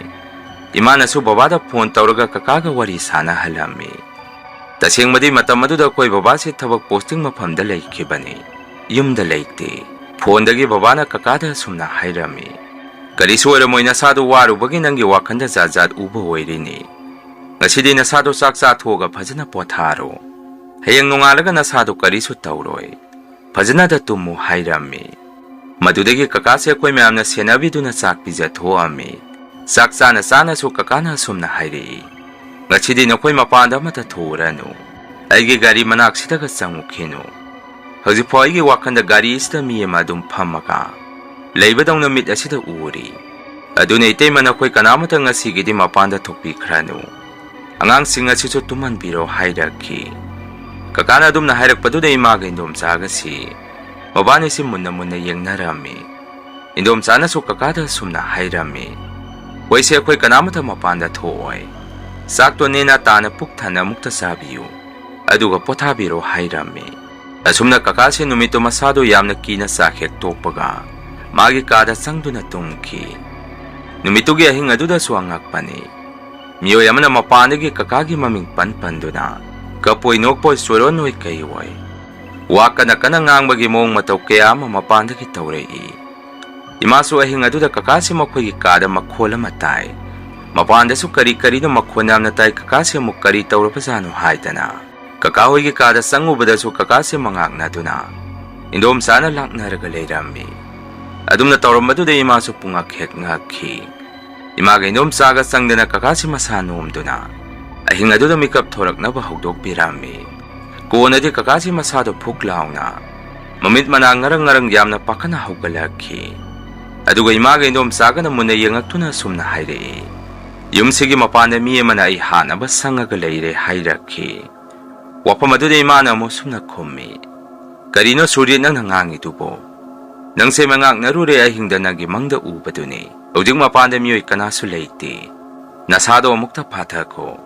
ꯏꯃꯥꯅꯁꯨ ꯕꯕꯥꯗ ꯐꯣꯟ ꯇꯧꯔꯒ ꯀꯀꯥꯒ ꯋꯥꯔꯤ ꯁꯥꯟꯅꯍꯜꯂꯝꯃꯤ꯫ ꯇꯁꯦꯡꯕꯗꯤ ꯃꯇꯝ ꯑꯗꯨꯗ ꯑꯩꯈꯣꯏ ꯕꯕꯥꯁꯤ ꯊꯕꯛ ꯄꯣꯁꯇꯤꯡ ꯃꯐꯝꯗ ꯂꯩꯈꯤꯕꯅꯤ, ꯌꯨꯝꯗ ꯂꯩꯇꯦ꯫ ꯐꯣꯟꯗꯒꯤ ꯕꯕꯥꯅ ꯀꯀꯥꯗ ꯑꯁꯨꯝꯅ ꯍꯥꯏꯔꯝꯃꯤ, "ꯀꯔꯤꯁꯨ ꯑꯣꯏꯔꯝꯃꯣꯏ, ꯅꯁꯥꯗꯣ ꯋꯥꯔꯨꯕꯒꯤ ꯅꯪꯒꯤ ꯋꯥꯈꯜꯗ ꯖꯥꯠ ꯖꯥꯠ ꯎꯕ ꯑꯣꯏꯔꯤꯅꯤ꯫ ꯉꯁꯤꯗꯤ ꯅꯁꯥꯗꯣ ꯆꯥꯛ ꯆꯥꯊꯣꯛꯑꯒ ꯐꯖꯅ ꯄꯣꯊꯥꯔꯣ꯫ ꯍꯌꯦꯡ ꯅꯣꯡꯉꯥꯜꯂꯒ ꯅꯁꯥꯗꯣ ꯀꯔꯤꯁꯨ ꯇꯧꯔꯣꯏ꯫ ꯐꯖꯅꯗ ꯇꯨꯝꯃꯨ" ꯍꯥꯏꯔꯝꯃꯤ꯫ ꯃꯗꯨꯗꯒꯤ ꯀꯀꯥꯁꯦ ꯑꯩꯈꯣꯏ ꯃꯌꯥꯝꯅ ꯁꯦꯟꯅꯕꯤꯗꯨꯅ ꯆꯥꯛ ꯄꯤꯖꯊꯣꯛꯑꯝꯃꯤ꯫ ꯆꯥꯛ ꯆꯥꯅ ꯆꯥꯅꯁꯨ ꯀꯀꯥꯅ ꯑꯁꯨꯝꯅ ꯍꯥꯏꯔꯛꯏ, "ꯉꯁꯤꯗꯤ ꯅꯈꯣꯏ ꯃꯄꯥꯟꯗ ꯑꯃꯠꯇ ꯊꯣꯛꯎꯔꯅꯨ꯫ ꯑꯩꯒꯤ ꯒꯥꯔꯤ ꯃꯅꯥꯛꯁꯤꯗꯒ ꯆꯪꯉꯨꯈꯤꯅꯨ꯫ ꯍꯧꯖꯤꯛꯐꯥꯎ ꯑꯩꯒꯤ ꯋꯥꯈꯜꯗ ꯒꯥꯔꯤ ꯑꯁꯤꯗ ꯃꯤ ꯑꯃ ꯑꯗꯨꯝ ꯐꯝꯃꯒ ꯂꯩꯕꯗꯧꯅ ꯃꯤꯠ ꯑꯁꯤꯗ ꯎꯔꯤ꯫ ꯑꯗꯨꯅ ꯏꯇꯩꯃ, ꯅꯈꯣꯏ ꯀꯅꯥꯃꯠꯇ ꯉꯁꯤꯒꯤꯗꯤ ꯃꯄꯥꯟꯗ ꯊꯣꯛꯄꯤꯈ꯭ꯔꯅꯨ꯫ ꯑꯉꯥꯡꯁꯤꯡ ꯑꯁꯤꯁꯨ ꯇꯨꯝꯍꯟꯕꯤꯔꯣ" ꯍꯥꯏꯔꯛꯈꯤ꯫ ꯀꯀꯥꯅ ꯑꯗꯨꯝꯅ ꯍꯥꯏꯔꯛꯄꯗꯨꯗ ꯏꯃꯥꯒ ꯏꯟꯗꯣꯝꯆꯥꯒꯁꯤ ꯃꯕꯥꯅꯤꯁꯤ ꯃꯨꯟꯅ ꯃꯨꯟꯅ ꯌꯦꯡꯅꯔꯝꯃꯤ꯫ ꯏꯟꯗꯣꯝꯆꯥꯅꯁꯨ ꯀꯀꯥꯗ ꯑꯁꯨꯝꯅ ꯍꯥꯏꯔꯝꯃꯤ, "ꯍꯣꯏꯁꯦ, ꯑꯩꯈꯣꯏ ꯀꯅꯥꯃꯠꯇ ꯃꯄꯥꯟꯗ ꯊꯣꯛꯑꯣꯏ꯫ ꯆꯥꯛꯇꯣ ꯅꯦꯅꯥ ꯇꯥꯅ ꯄꯨꯛ ꯊꯟꯅ ꯑꯃꯨꯛꯇ ꯆꯥꯕꯤꯌꯨ, ꯑꯗꯨꯒ ꯄꯣꯊꯥꯕꯤꯔꯣ" ꯍꯥꯏꯔꯝꯃꯤ꯫ ꯑꯁꯨꯝꯅ ꯀꯀꯥꯁꯦ ꯅꯨꯃꯤꯠꯇꯨ ꯃꯁꯥꯗꯣ ꯌꯥꯝꯅ ꯀꯤꯅ ꯆꯥꯛ ꯍꯦꯛ ꯇꯣꯛꯄꯒ ꯃꯥꯒꯤ ꯀꯥꯗ ꯆꯪꯗꯨꯅ ꯇꯨꯝꯈꯤ꯫ ꯅꯨꯃꯤꯠꯇꯨꯒꯤ ꯑꯍꯤꯡ ꯑꯗꯨꯗꯁꯨ ꯑꯉꯛꯄꯅꯤ꯫ ꯃꯤꯑꯣꯏ ꯑꯃꯅ ꯃꯄꯥꯟꯗꯒꯤ ꯀꯀꯥꯒꯤ ꯃꯃꯤꯡ ꯄꯟ ꯄꯟꯗꯨꯅ ꯀꯞꯄꯣꯏ ꯅꯣꯛꯄꯣꯏ ꯆꯣꯏꯔꯣꯟ ꯑꯣꯏ ꯀꯩ ꯑꯣꯏ ꯋꯥ ꯀꯟꯅ ꯀꯟꯅ ꯉꯥꯡꯕꯒꯤ ꯃꯑꯣꯡ ꯃꯇꯧ ꯀꯌꯥ ꯑꯃ ꯃꯄꯥꯟꯗꯒꯤ ꯇꯧꯔꯛꯏ꯫ ꯏꯃꯥꯁꯨ ꯑꯍꯤꯡ ꯑꯗꯨꯗ ꯀꯀꯥꯁꯤ ꯃꯈꯣꯏꯒꯤ ꯀꯥꯗ ꯃꯈꯣꯜ ꯑꯃ ꯇꯥꯏ꯫ ꯃꯄꯥꯟꯗꯁꯨ ꯀꯔꯤ ꯀꯔꯤꯅꯣ ꯃꯈꯣꯟ ꯌꯥꯝꯅ ꯇꯥꯏ, ꯀꯀꯥꯁꯤ ꯑꯃꯨꯛ ꯀꯔꯤ ꯇꯧꯔꯕꯖꯥꯠꯅꯣ ꯍꯥꯏꯗꯅ ꯀꯀꯥ ꯍꯣꯏꯒꯤ ꯀꯥꯗ ꯆꯪꯉꯨꯕꯗꯁꯨ ꯀꯀꯥꯁꯤ ꯃꯉꯥꯛꯅꯗꯨꯅ ꯏꯟꯗꯣꯝꯆꯥꯅ ꯂꯥꯛꯅꯔꯒ ꯂꯩꯔꯝꯃꯤ꯫ ꯑꯗꯨꯝꯅ ꯇꯧꯔꯝꯕꯗꯨꯗ ꯏꯃꯥꯁꯨ ꯄꯨꯡꯉꯛ ꯍꯦꯛ ꯉꯛꯈꯤ꯫ ꯏꯃꯥꯒ ꯏꯟꯗꯣꯝꯆꯥꯒ ꯆꯪꯗꯅ ꯀꯀꯥꯁꯤ ꯃꯁꯥ ꯅꯣꯝꯗꯨꯅ ꯑꯍꯤꯡ ꯑꯗꯨꯗ ꯃꯤꯀꯞ ꯊꯣꯔꯛꯅꯕ ꯍꯧꯗꯣꯛꯄꯤꯔꯝꯃꯤ꯫ ꯀꯣꯟꯅꯗꯤ ꯀꯀꯥꯁꯤ ꯃꯁꯥꯗꯣ ꯐꯨꯛ ꯂꯥꯎꯅ, ꯃꯃꯤꯠ ꯃꯅꯥ ꯉꯔꯪ ꯉꯔꯪ ꯌꯥꯝꯅ ꯄꯥꯈꯠꯅ ꯍꯧꯒꯠꯂꯛꯈꯤ꯫ ꯑꯗꯨꯒ ꯏꯃꯥꯒ ꯏꯟꯗꯣꯝꯆꯥꯒꯅ ꯃꯨꯟꯅ ꯌꯦꯡꯉꯛꯇꯨꯅ ꯑꯁꯨꯝꯅ ꯍꯥꯏꯔꯛꯏ, "ꯌꯨꯝꯁꯤꯒꯤ ꯃꯄꯥꯟꯗ ꯃꯤ ꯑꯃꯅ ꯑꯩ ꯍꯥꯠꯅꯕ ꯁꯪꯉꯒ ꯂꯩꯔꯦ" ꯍꯥꯏꯔꯛꯈꯤ꯫ ꯋꯥꯐꯝ ꯑꯗꯨꯗ ꯏꯃꯥꯅ ꯑꯃꯨꯛ ꯁꯨꯝꯅ ꯈꯨꯝꯃꯤ, "ꯀꯔꯤꯅꯣ ꯁꯨꯔꯖꯤꯠ ꯅꯪꯅ ꯉꯥꯡꯉꯤꯗꯨꯕꯣ? ꯅꯪꯁꯦ ꯃꯉꯥꯛꯅꯔꯨꯔꯦ ꯑꯍꯤꯡꯗ ꯅꯪꯒꯤ ꯃꯪꯗ ꯎꯕꯗꯨꯅꯤ꯫ ꯍꯧꯖꯤꯛ ꯃꯄꯥꯟꯗ ꯃꯤꯑꯣꯏ ꯀꯅꯥꯁꯨ ꯂꯩꯇꯦ꯫ ꯅꯁꯥꯗꯣ ꯑꯃꯨꯛꯇ ꯐꯥꯊꯈꯣ꯫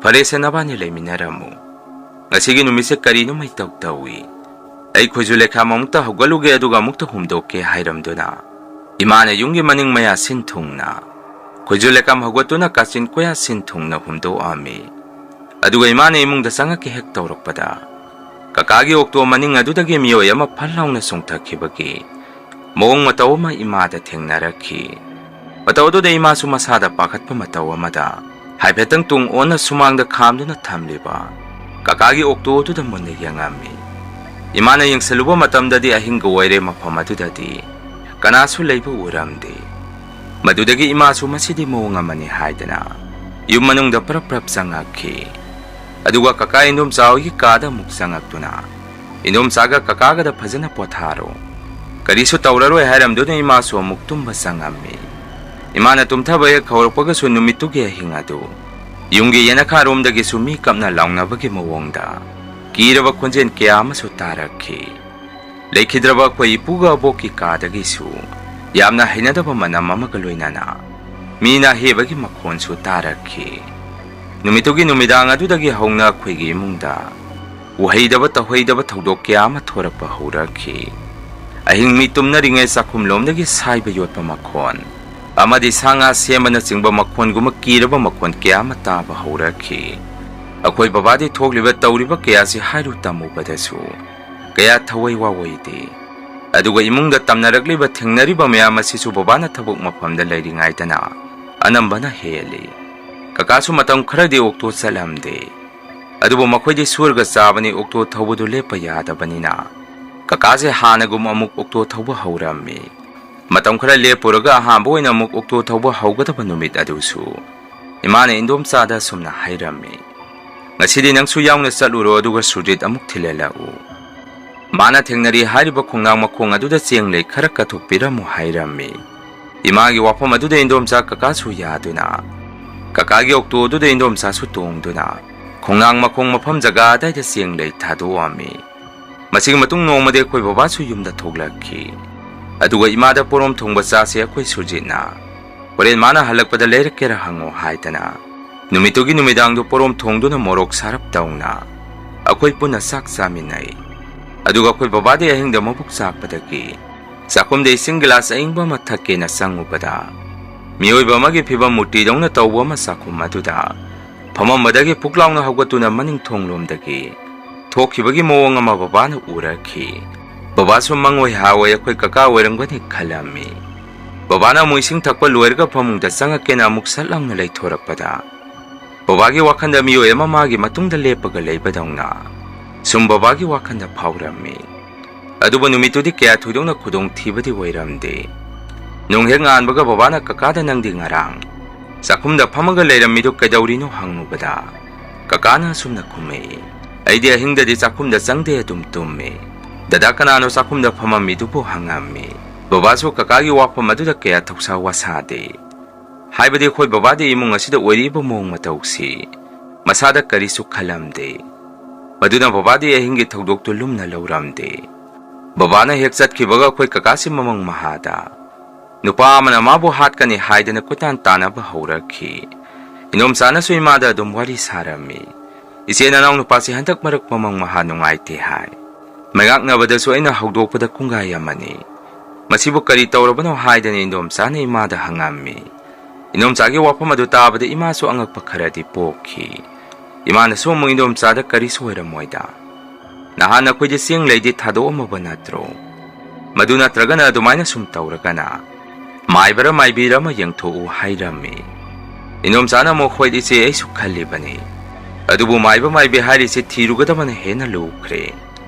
ꯐꯔꯦꯁꯦ, ꯅꯕꯥꯅꯤ ꯂꯩꯃꯤꯟꯅꯔꯝꯃꯨ꯫ ꯉꯁꯤꯒꯤ ꯅꯨꯃꯤꯠꯁꯦ ꯀꯔꯤꯅꯣ ꯃꯩꯇꯧ ꯇꯧꯏ꯫ ꯑꯩ ꯈꯣꯏꯖꯨ ꯂꯩꯈꯥꯝ ꯑꯃꯨꯛꯇ ꯍꯧꯒꯠꯂꯨꯒꯦ ꯑꯗꯨꯒ ꯑꯃꯨꯛꯇ ꯍꯨꯝꯗꯣꯛꯀꯦ" ꯍꯥꯏꯔꯝꯗꯨꯅ ꯏꯃꯥꯅ ꯌꯨꯝꯒꯤ ꯃꯅꯤꯡ ꯃꯌꯥ ꯁꯤꯟ ꯊꯨꯡꯅ ꯈꯣꯏꯖꯨ ꯂꯩꯈꯥꯝ ꯍꯧꯒꯠꯇꯨꯅ ꯀꯥꯆꯤꯟ ꯀꯣꯌꯥ ꯁꯤꯟ ꯊꯨꯡꯅ ꯍꯨꯝꯗꯣꯛꯑꯝꯃꯤ꯫ ꯑꯗꯨꯒ ꯏꯃꯥꯅ ꯏꯃꯨꯡꯗ ꯆꯪꯉꯛꯀꯦ ꯍꯦꯛ ꯇꯧꯔꯛꯄꯗ ꯀꯀꯥꯒꯤ ꯑꯣꯛꯇꯣ ꯃꯅꯤꯡ ꯑꯗꯨꯗꯒꯤ ꯃꯤꯑꯣꯏ ꯑꯃ ꯐꯟ ꯂꯥꯎꯅ ꯆꯣꯡꯊꯈꯤꯕꯒꯤ ꯃꯑꯣꯡ ꯃꯇꯧ ꯑꯃ ꯏꯃꯥꯗ ꯊꯦꯡꯅꯔꯛꯈꯤ꯫ ꯃꯇꯧ ꯑꯗꯨꯗ ꯏꯃꯥꯁꯨ ꯃꯁꯥꯗ ꯄꯥꯈꯠꯄ ꯃꯇꯧ ꯑꯃꯗ ꯍꯥꯏꯐꯦꯠꯇꯪ ꯇꯨꯡ ꯑꯣꯟꯅ ꯁꯨꯃꯥꯡꯗ ꯈꯥꯝꯗꯨꯅ ꯊꯝꯂꯤꯕ ꯀꯀꯥꯒꯤ ꯑꯣꯛꯇꯣ ꯑꯗꯨꯗ ꯃꯨꯟꯅ ꯌꯦꯡꯉꯝꯃꯤ꯫ ꯏꯃꯥꯅ ꯌꯦꯡꯁꯜꯂꯨꯕ ꯃꯇꯝꯗꯗꯤ ꯑꯍꯤꯡꯒ ꯑꯣꯏꯔꯦ, ꯃꯐꯝ ꯑꯗꯨꯗꯗꯤ ꯀꯅꯥꯁꯨ ꯂꯩꯕ ꯎꯔꯝꯗꯦ꯫ ꯃꯗꯨꯗꯒꯤ ꯏꯃꯥꯁꯨ "ꯃꯁꯤꯗꯤ ꯃꯑꯣꯡ ꯑꯃꯅꯤ" ꯍꯥꯏꯗꯅ ꯌꯨꯝ ꯃꯅꯨꯡꯗ ꯄ꯭ꯔꯞ ꯄ꯭ꯔꯞ ꯆꯪꯉꯛꯈꯤ꯫ ꯑꯗꯨꯒ ꯀꯀꯥ ꯏꯟꯗꯣꯝꯆꯥ ꯍꯣꯏꯒꯤ ꯀꯥꯗ ꯑꯃꯨꯛ ꯆꯪꯉꯛꯇꯨꯅ ꯏꯟꯗꯣꯝꯆꯥꯒ ꯀꯀꯥꯒꯗ "ꯐꯖꯅ ꯄꯣꯊꯥꯔꯣ, ꯀꯔꯤꯁꯨ ꯇꯧꯔꯔꯣꯏ" ꯍꯥꯏꯔꯝꯗꯨꯅ ꯏꯃꯥꯁꯨ ꯑꯃꯨꯛ ꯇꯨꯝꯕ ꯆꯪꯉꯝꯃꯤ꯫ ꯏꯃꯥꯅ ꯇꯨꯝꯊꯕ ꯍꯦꯛ ꯍꯧꯔꯛꯄꯒꯁꯨ ꯅꯨꯃꯤꯠꯇꯨꯒꯤ ꯑꯍꯤꯡ ꯑꯗꯨ ꯌꯨꯝꯒꯤ ꯌꯦꯅꯈꯥꯔꯣꯝꯗꯒꯤꯁꯨ ꯃꯤ ꯀꯞꯅ ꯂꯥꯎꯅꯕꯒꯤ ꯃꯑꯣꯡꯗ ꯀꯤꯔꯕ ꯈꯣꯟꯖꯦꯜ ꯀꯌꯥ ꯑꯃꯁꯨ ꯇꯥꯔꯛꯈꯤ꯫ ꯂꯩꯈꯤꯗ꯭ꯔꯕ ꯑꯩꯈꯣꯏ ꯏꯄꯨꯒ ꯑꯕꯣꯛꯀꯤ ꯀꯥꯗꯒꯤꯁꯨ ꯌꯥꯝꯅ ꯍꯩꯅꯗꯕ ꯃꯅꯝ ꯑꯃꯒ ꯂꯣꯏꯅꯅ ꯃꯤꯅ ꯑꯍꯦꯕꯒꯤ ꯃꯈꯣꯟꯁꯨ ꯇꯥꯔꯛꯈꯤ꯫ ꯅꯨꯃꯤꯠꯇꯨꯒꯤ ꯅꯨꯃꯤꯗꯥꯡ ꯑꯗꯨꯗꯒꯤ ꯍꯧꯅ ꯑꯩꯈꯣꯏꯒꯤ ꯏꯃꯨꯡꯗ ꯎꯍꯩꯗꯕ ꯇꯧꯍꯩꯗꯕ ꯊꯧꯗꯣꯛ ꯀꯌꯥ ꯑꯃ ꯊꯣꯔꯛꯄ ꯍꯧꯔꯛꯈꯤ꯫ ꯑꯍꯤꯡ ꯃꯤ ꯇꯨꯝꯅꯔꯤꯉꯩ ꯆꯥꯛꯈꯨꯝꯂꯣꯝꯗꯒꯤ ꯁꯥꯏꯕ ꯌꯣꯠꯄ ꯃꯈꯣꯟ ꯑꯃꯗꯤ ꯁꯥ ꯉꯥ ꯁꯦꯝꯕꯅꯆꯤꯡꯕ ꯃꯈꯣꯟꯒꯨꯝꯕ ꯀꯤꯔꯕ ꯃꯈꯣꯟ ꯀꯌꯥ ꯑꯃ ꯇꯥꯕ ꯍꯧꯔꯛꯈꯤ꯫ ꯑꯩꯈꯣꯏ ꯕꯕꯥꯗꯤ ꯊꯣꯛꯂꯤꯕ ꯇꯧꯔꯤꯕ ꯀꯌꯥꯁꯤ ꯍꯥꯏꯔꯨ ꯇꯝꯃꯨꯕꯗꯁꯨ ꯀꯌꯥ ꯊꯋꯥꯏ ꯋꯥꯑꯣꯏꯗꯦ꯫ ꯑꯗꯨꯒ ꯏꯃꯨꯡꯗ ꯇꯝꯅꯔꯛꯂꯤꯕ ꯊꯦꯡꯅꯔꯤꯕ ꯃꯌꯥꯝ ꯑꯁꯤꯁꯨ ꯕꯕꯥꯅ ꯊꯕꯛ ꯃꯐꯝꯗ ꯂꯩꯔꯤꯉꯩꯗꯅ ꯑꯅꯝꯕꯅ ꯍꯦꯜꯂꯤ꯫ ꯀꯀꯥꯁꯨ ꯃꯇꯝ ꯈꯔꯗꯤ ꯑꯣꯛꯇꯣ ꯆꯠꯂꯝꯗꯦ꯫ ꯑꯗꯨꯕꯨ ꯃꯈꯣꯏꯗꯤ ꯁꯨꯔꯒ ꯆꯥꯕꯅꯤ, ꯑꯣꯛꯇꯣ ꯊꯧꯕꯗꯨ ꯂꯦꯞꯄ ꯌꯥꯗꯕꯅꯤꯅ ꯀꯀꯥꯁꯦ ꯍꯥꯟꯅꯒꯨꯝ ꯑꯃꯨꯛ ꯑꯣꯛꯇꯣ ꯊꯧꯕ ꯍꯧꯔꯝꯃꯤ꯫ ꯃꯇꯝ ꯈꯔ ꯂꯦꯞꯄꯨꯔꯒ ꯑꯍꯥꯟꯕ ꯑꯣꯏꯅ ꯑꯃꯨꯛ ꯑꯣꯛꯇꯣ ꯊꯧꯕ ꯍꯧꯒꯗꯕ ꯅꯨꯃꯤꯠ ꯑꯗꯨꯁꯨ ꯏꯃꯥꯅ ꯏꯟꯗꯣꯝꯆꯥꯗ ꯑꯁꯨꯝꯅ ꯍꯥꯏꯔꯝꯃꯤ, "ꯉꯁꯤꯗꯤ ꯅꯪꯁꯨ ꯌꯥꯎꯅ ꯆꯠꯂꯨꯔꯣ, ꯑꯗꯨꯒ ꯁꯨꯔꯖꯤꯠ ꯑꯃꯨꯛ ꯊꯤꯜꯍꯜꯂꯛꯎ꯫ ꯃꯥꯅ ꯊꯦꯡꯅꯔꯤ ꯍꯥꯏꯔꯤꯕ ꯈꯣꯡꯅꯥꯡ ꯃꯈꯣꯡ ꯑꯗꯨꯗ ꯆꯦꯡ ꯂꯩ ꯈꯔ ꯀꯠꯊꯣꯛꯄꯤꯔꯝꯃꯨ" ꯍꯥꯏꯔꯝꯃꯤ꯫ ꯏꯃꯥꯒꯤ ꯋꯥꯐꯝ ꯑꯗꯨꯗ ꯏꯟꯗꯣꯝꯆꯥ ꯀꯀꯥꯁꯨ ꯌꯥꯗꯨꯅ, ꯀꯀꯥꯒꯤ ꯑꯣꯛꯇꯣ ꯑꯗꯨꯗ ꯏꯟꯗꯣꯝꯆꯥꯁꯨ ꯇꯣꯡꯗꯨꯅ, ꯈꯣꯡꯅꯥꯡ ꯃꯈꯣꯡ ꯃꯐꯝ ꯖꯒꯥ ꯑꯗꯥꯏꯗ ꯆꯦꯡ ꯂꯩ ꯊꯥꯗꯣꯛꯑꯝꯃꯤ꯫ ꯃꯁꯤꯒꯤ ꯃꯇꯨꯡ ꯅꯣꯡꯃꯗꯤ ꯑꯩꯈꯣꯏ ꯕꯕꯥꯁꯨ ꯌꯨꯝꯗ ꯊꯣꯛꯂꯛꯈꯤ꯫ ꯑꯗꯨꯒ ꯏꯃꯥꯗ "ꯄꯣꯔꯣꯝ ꯊꯣꯡꯕ ꯆꯥꯁꯦ ꯑꯩꯈꯣꯏ ꯁꯨꯔꯖꯤꯠꯅ, ꯍꯣꯔꯦꯟ ꯃꯥꯅ ꯍꯜꯂꯛꯄꯗ ꯂꯩꯔꯛꯀꯦꯔꯥ ꯍꯪꯉꯣ" ꯍꯥꯏꯗꯅ, ꯅꯨꯃꯤꯠꯇꯨꯒꯤ ꯅꯨꯃꯤꯗꯥꯡꯗꯨ ꯄꯣꯔꯣꯝ ꯊꯣꯡꯗꯨꯅ ꯃꯣꯔꯣꯛ ꯁꯥꯔꯞ ꯇꯧꯅ ꯑꯩꯈꯣꯏ ꯄꯨꯟꯅ ꯆꯥꯛ ꯆꯥꯃꯤꯟꯅꯩ꯫ ꯑꯗꯨꯒ ꯑꯩꯈꯣꯏ ꯕꯕꯥꯗꯤ ꯑꯍꯤꯡꯗ ꯃꯕꯨꯛ ꯆꯥꯛꯄꯗꯒꯤ ꯆꯥꯛꯈꯨꯝꯗ ꯏꯁꯤꯡ ꯒꯤꯂꯥꯁ ꯑꯏꯪꯕ ꯑꯃ ꯊꯛꯀꯦꯅ ꯆꯪꯉꯨꯕꯗ, ꯃꯤꯑꯣꯏꯕ ꯑꯃꯒꯤ ꯐꯤꯕꯝ ꯃꯨꯔꯇꯤꯗꯧꯅ ꯇꯧꯕ ꯑꯃ ꯆꯥꯛꯈꯨꯝ ꯑꯗꯨꯗ ꯐꯝꯃꯝꯕꯗꯒꯤ ꯄꯨꯛ ꯂꯥꯎꯅ ꯍꯧꯒꯠꯇꯨꯅ ꯃꯅꯤꯡ ꯊꯣꯡꯂꯣꯝꯗꯒꯤ ꯊꯣꯛꯈꯤꯕꯒꯤ ꯃꯑꯣꯡ ꯑꯃ ꯕꯕꯥꯅ ꯎꯔꯛꯈꯤ꯫ ꯕꯕꯥꯁꯨ ꯃꯪꯑꯣꯏ ꯍꯥꯑꯣꯏ ꯑꯩꯈꯣꯏ ꯀꯀꯥ ꯑꯣꯏꯔꯝꯒꯅꯤ ꯈꯜꯂꯝꯃꯤ꯫ ꯕꯕꯥꯅ ꯑꯃꯨꯛ ꯏꯁꯤꯡ ꯊꯛꯄ ꯂꯣꯏꯔꯒ ꯐꯃꯨꯡꯗ ꯆꯪꯉꯛꯀꯦꯅ ꯑꯃꯨꯛ ꯁꯠ ꯂꯥꯎꯅ ꯂꯩꯊꯣꯔꯛꯄꯗ, ꯕꯕꯥꯒꯤ ꯋꯥꯈꯜꯗ ꯃꯤꯑꯣꯏ ꯑꯃ ꯃꯥꯒꯤ ꯃꯇꯨꯡꯗ ꯂꯦꯞꯄꯒ ꯂꯩꯕꯗꯧꯅ ꯁꯨꯝ ꯕꯕꯥꯒꯤ ꯋꯥꯈꯜꯗ ꯐꯥꯎꯔꯝꯃꯤ꯫ ꯑꯗꯨꯕꯨ ꯅꯨꯃꯤꯠꯇꯨꯗꯤ ꯀꯌꯥ ꯊꯣꯏꯗꯣꯛꯅ ꯈꯨꯗꯣꯡ ꯊꯤꯕꯗꯤ ꯑꯣꯏꯔꯝꯗꯦ꯫ ꯅꯣꯡ ꯍꯦꯛ ꯉꯥꯟꯕꯒ ꯕꯕꯥꯅ "ꯀꯀꯥꯗ ꯅꯪꯗꯤ ꯉꯔꯥꯡ ꯆꯥꯛꯈꯨꯝꯗ ꯐꯝꯃꯒ ꯂꯩꯔꯝꯃꯤꯗꯨ ꯀꯩꯗꯧꯔꯤꯅꯣ?" ꯍꯪꯉꯨꯕꯗ, ꯀꯀꯥꯅ ꯑꯁꯨꯝꯅ ꯈꯨꯝꯃꯛꯏ, "ꯑꯩꯗꯤ ꯑꯍꯤꯡꯗꯗꯤ ꯆꯥꯛꯈꯨꯝꯗ ꯆꯪꯗꯦ, ꯑꯗꯨꯝ ꯇꯨꯝꯃꯤ꯫ ꯗꯗꯥ ꯀꯅꯥꯅꯣ ꯆꯥꯛꯈꯨꯝꯗ ꯐꯝꯃꯝꯃꯤꯗꯨꯕꯨ?" ꯍꯪꯉꯝꯃꯤ꯫ ꯕꯕꯥꯁꯨ ꯀꯀꯥꯒꯤ ꯋꯥꯐꯝ ꯑꯗꯨꯗ ꯀꯌꯥ ꯊꯧꯁꯥ ꯋꯥꯁꯥꯗꯦ꯫ ꯍꯥꯏꯕꯗꯤ ꯑꯩꯈꯣꯏ ꯕꯕꯥꯗꯤ ꯏꯃꯨꯡ ꯑꯁꯤꯗ ꯑꯣꯏꯔꯤꯕ ꯃꯑꯣꯡ ꯃꯇꯧꯁꯤ ꯃꯁꯥꯗ ꯀꯔꯤꯁꯨ ꯈꯜꯂꯝꯗꯦ꯫ ꯃꯗꯨꯅ ꯕꯕꯥꯗꯤ ꯑꯍꯤꯡꯒꯤ ꯊꯧꯗꯣꯛꯇꯨ ꯂꯨꯝꯅ ꯂꯧꯔꯝꯗꯦ꯫ ꯕꯕꯥꯅ ꯍꯦꯛ ꯆꯠꯈꯤꯕꯒ ꯑꯩꯈꯣꯏ ꯀꯀꯥꯁꯤ ꯃꯃꯪ ꯃꯍꯥꯗ ꯅꯨꯄꯥ ꯑꯃꯅ ꯃꯥꯕꯨ ꯍꯥꯠꯀꯅꯤ ꯍꯥꯏꯗꯅ ꯀꯣꯏꯇꯥꯟ ꯇꯥꯟꯅꯕ ꯍꯧꯔꯛꯈꯤ꯫ ꯏꯅꯣꯝꯆꯥꯅꯁꯨ ꯏꯃꯥꯗ ꯑꯗꯨꯝ ꯋꯥꯔꯤ ꯁꯥꯔꯝꯃꯤ꯫ "ꯏꯆꯦ ꯅꯅꯥꯎ ꯅꯨꯄꯥꯁꯤ ꯍꯟꯗꯛ ꯃꯔꯛ ꯃꯃꯪ ꯃꯍꯥ ꯅꯨꯡꯉꯥꯏꯇꯦ" ꯍꯥꯏ꯫ ꯃꯩꯉꯥꯛꯅꯕꯗꯁꯨ ꯑꯩꯅ ꯍꯧꯗꯣꯛꯄꯗ ꯀꯨꯡꯒꯥꯏ ꯑꯃꯅꯤ꯫ "ꯃꯁꯤꯕꯨ ꯀꯔꯤ ꯇꯧꯔꯕꯅꯣ?" ꯍꯥꯏꯗꯅ ꯏꯟꯗꯣꯝꯆꯥꯅ ꯏꯃꯥꯗ ꯍꯪꯉꯝꯃꯤ꯫ ꯏꯟꯗꯣꯝꯆꯥꯒꯤ ꯋꯥꯐꯝ ꯑꯗꯨ ꯇꯥꯕꯗ ꯏꯃꯥꯁꯨ ꯑꯉꯛꯄ ꯈꯔꯗꯤ ꯄꯣꯛꯈꯤ꯫ ꯏꯃꯥꯅꯁꯨ ꯑꯃꯨꯛ ꯏꯟꯗꯣꯝꯆꯥꯗ "ꯀꯔꯤꯁꯨ ꯑꯣꯏꯔꯝꯃꯣꯏꯗ꯫ ꯅꯍꯥꯟ ꯅꯈꯣꯏꯗꯤ ꯆꯦꯡ ꯂꯩꯗꯤ ꯊꯥꯗꯣꯛꯑꯝꯃꯕ ꯅꯠꯇ꯭ꯔꯣ? ꯃꯗꯨ ꯅꯠꯇ꯭ꯔꯒꯅ ꯑꯗꯨꯃꯥꯏꯅ ꯁꯨꯝ ꯇꯧꯔꯒꯅ ꯃꯥꯏꯕꯔ ꯃꯥꯏꯕꯤꯔ ꯑꯃ ꯌꯦꯡꯊꯣꯛꯎ" ꯍꯥꯏꯔꯝꯃꯤ꯫ ꯏꯟꯗꯣꯝꯆꯥꯅ ꯑꯃꯨꯛ, "ꯍꯣꯏ ꯏꯆꯦ, ꯑꯩꯁꯨ ꯈꯜꯂꯤꯕꯅꯤ꯫ ꯑꯗꯨꯕꯨ ꯃꯥꯏꯕ ꯃꯥꯏꯕꯤ ꯍꯥꯏꯔꯤꯁꯦ ꯊꯤꯔꯨꯒꯗꯕꯅ ꯍꯦꯟꯅ ꯂꯨꯈ꯭ꯔꯦ꯫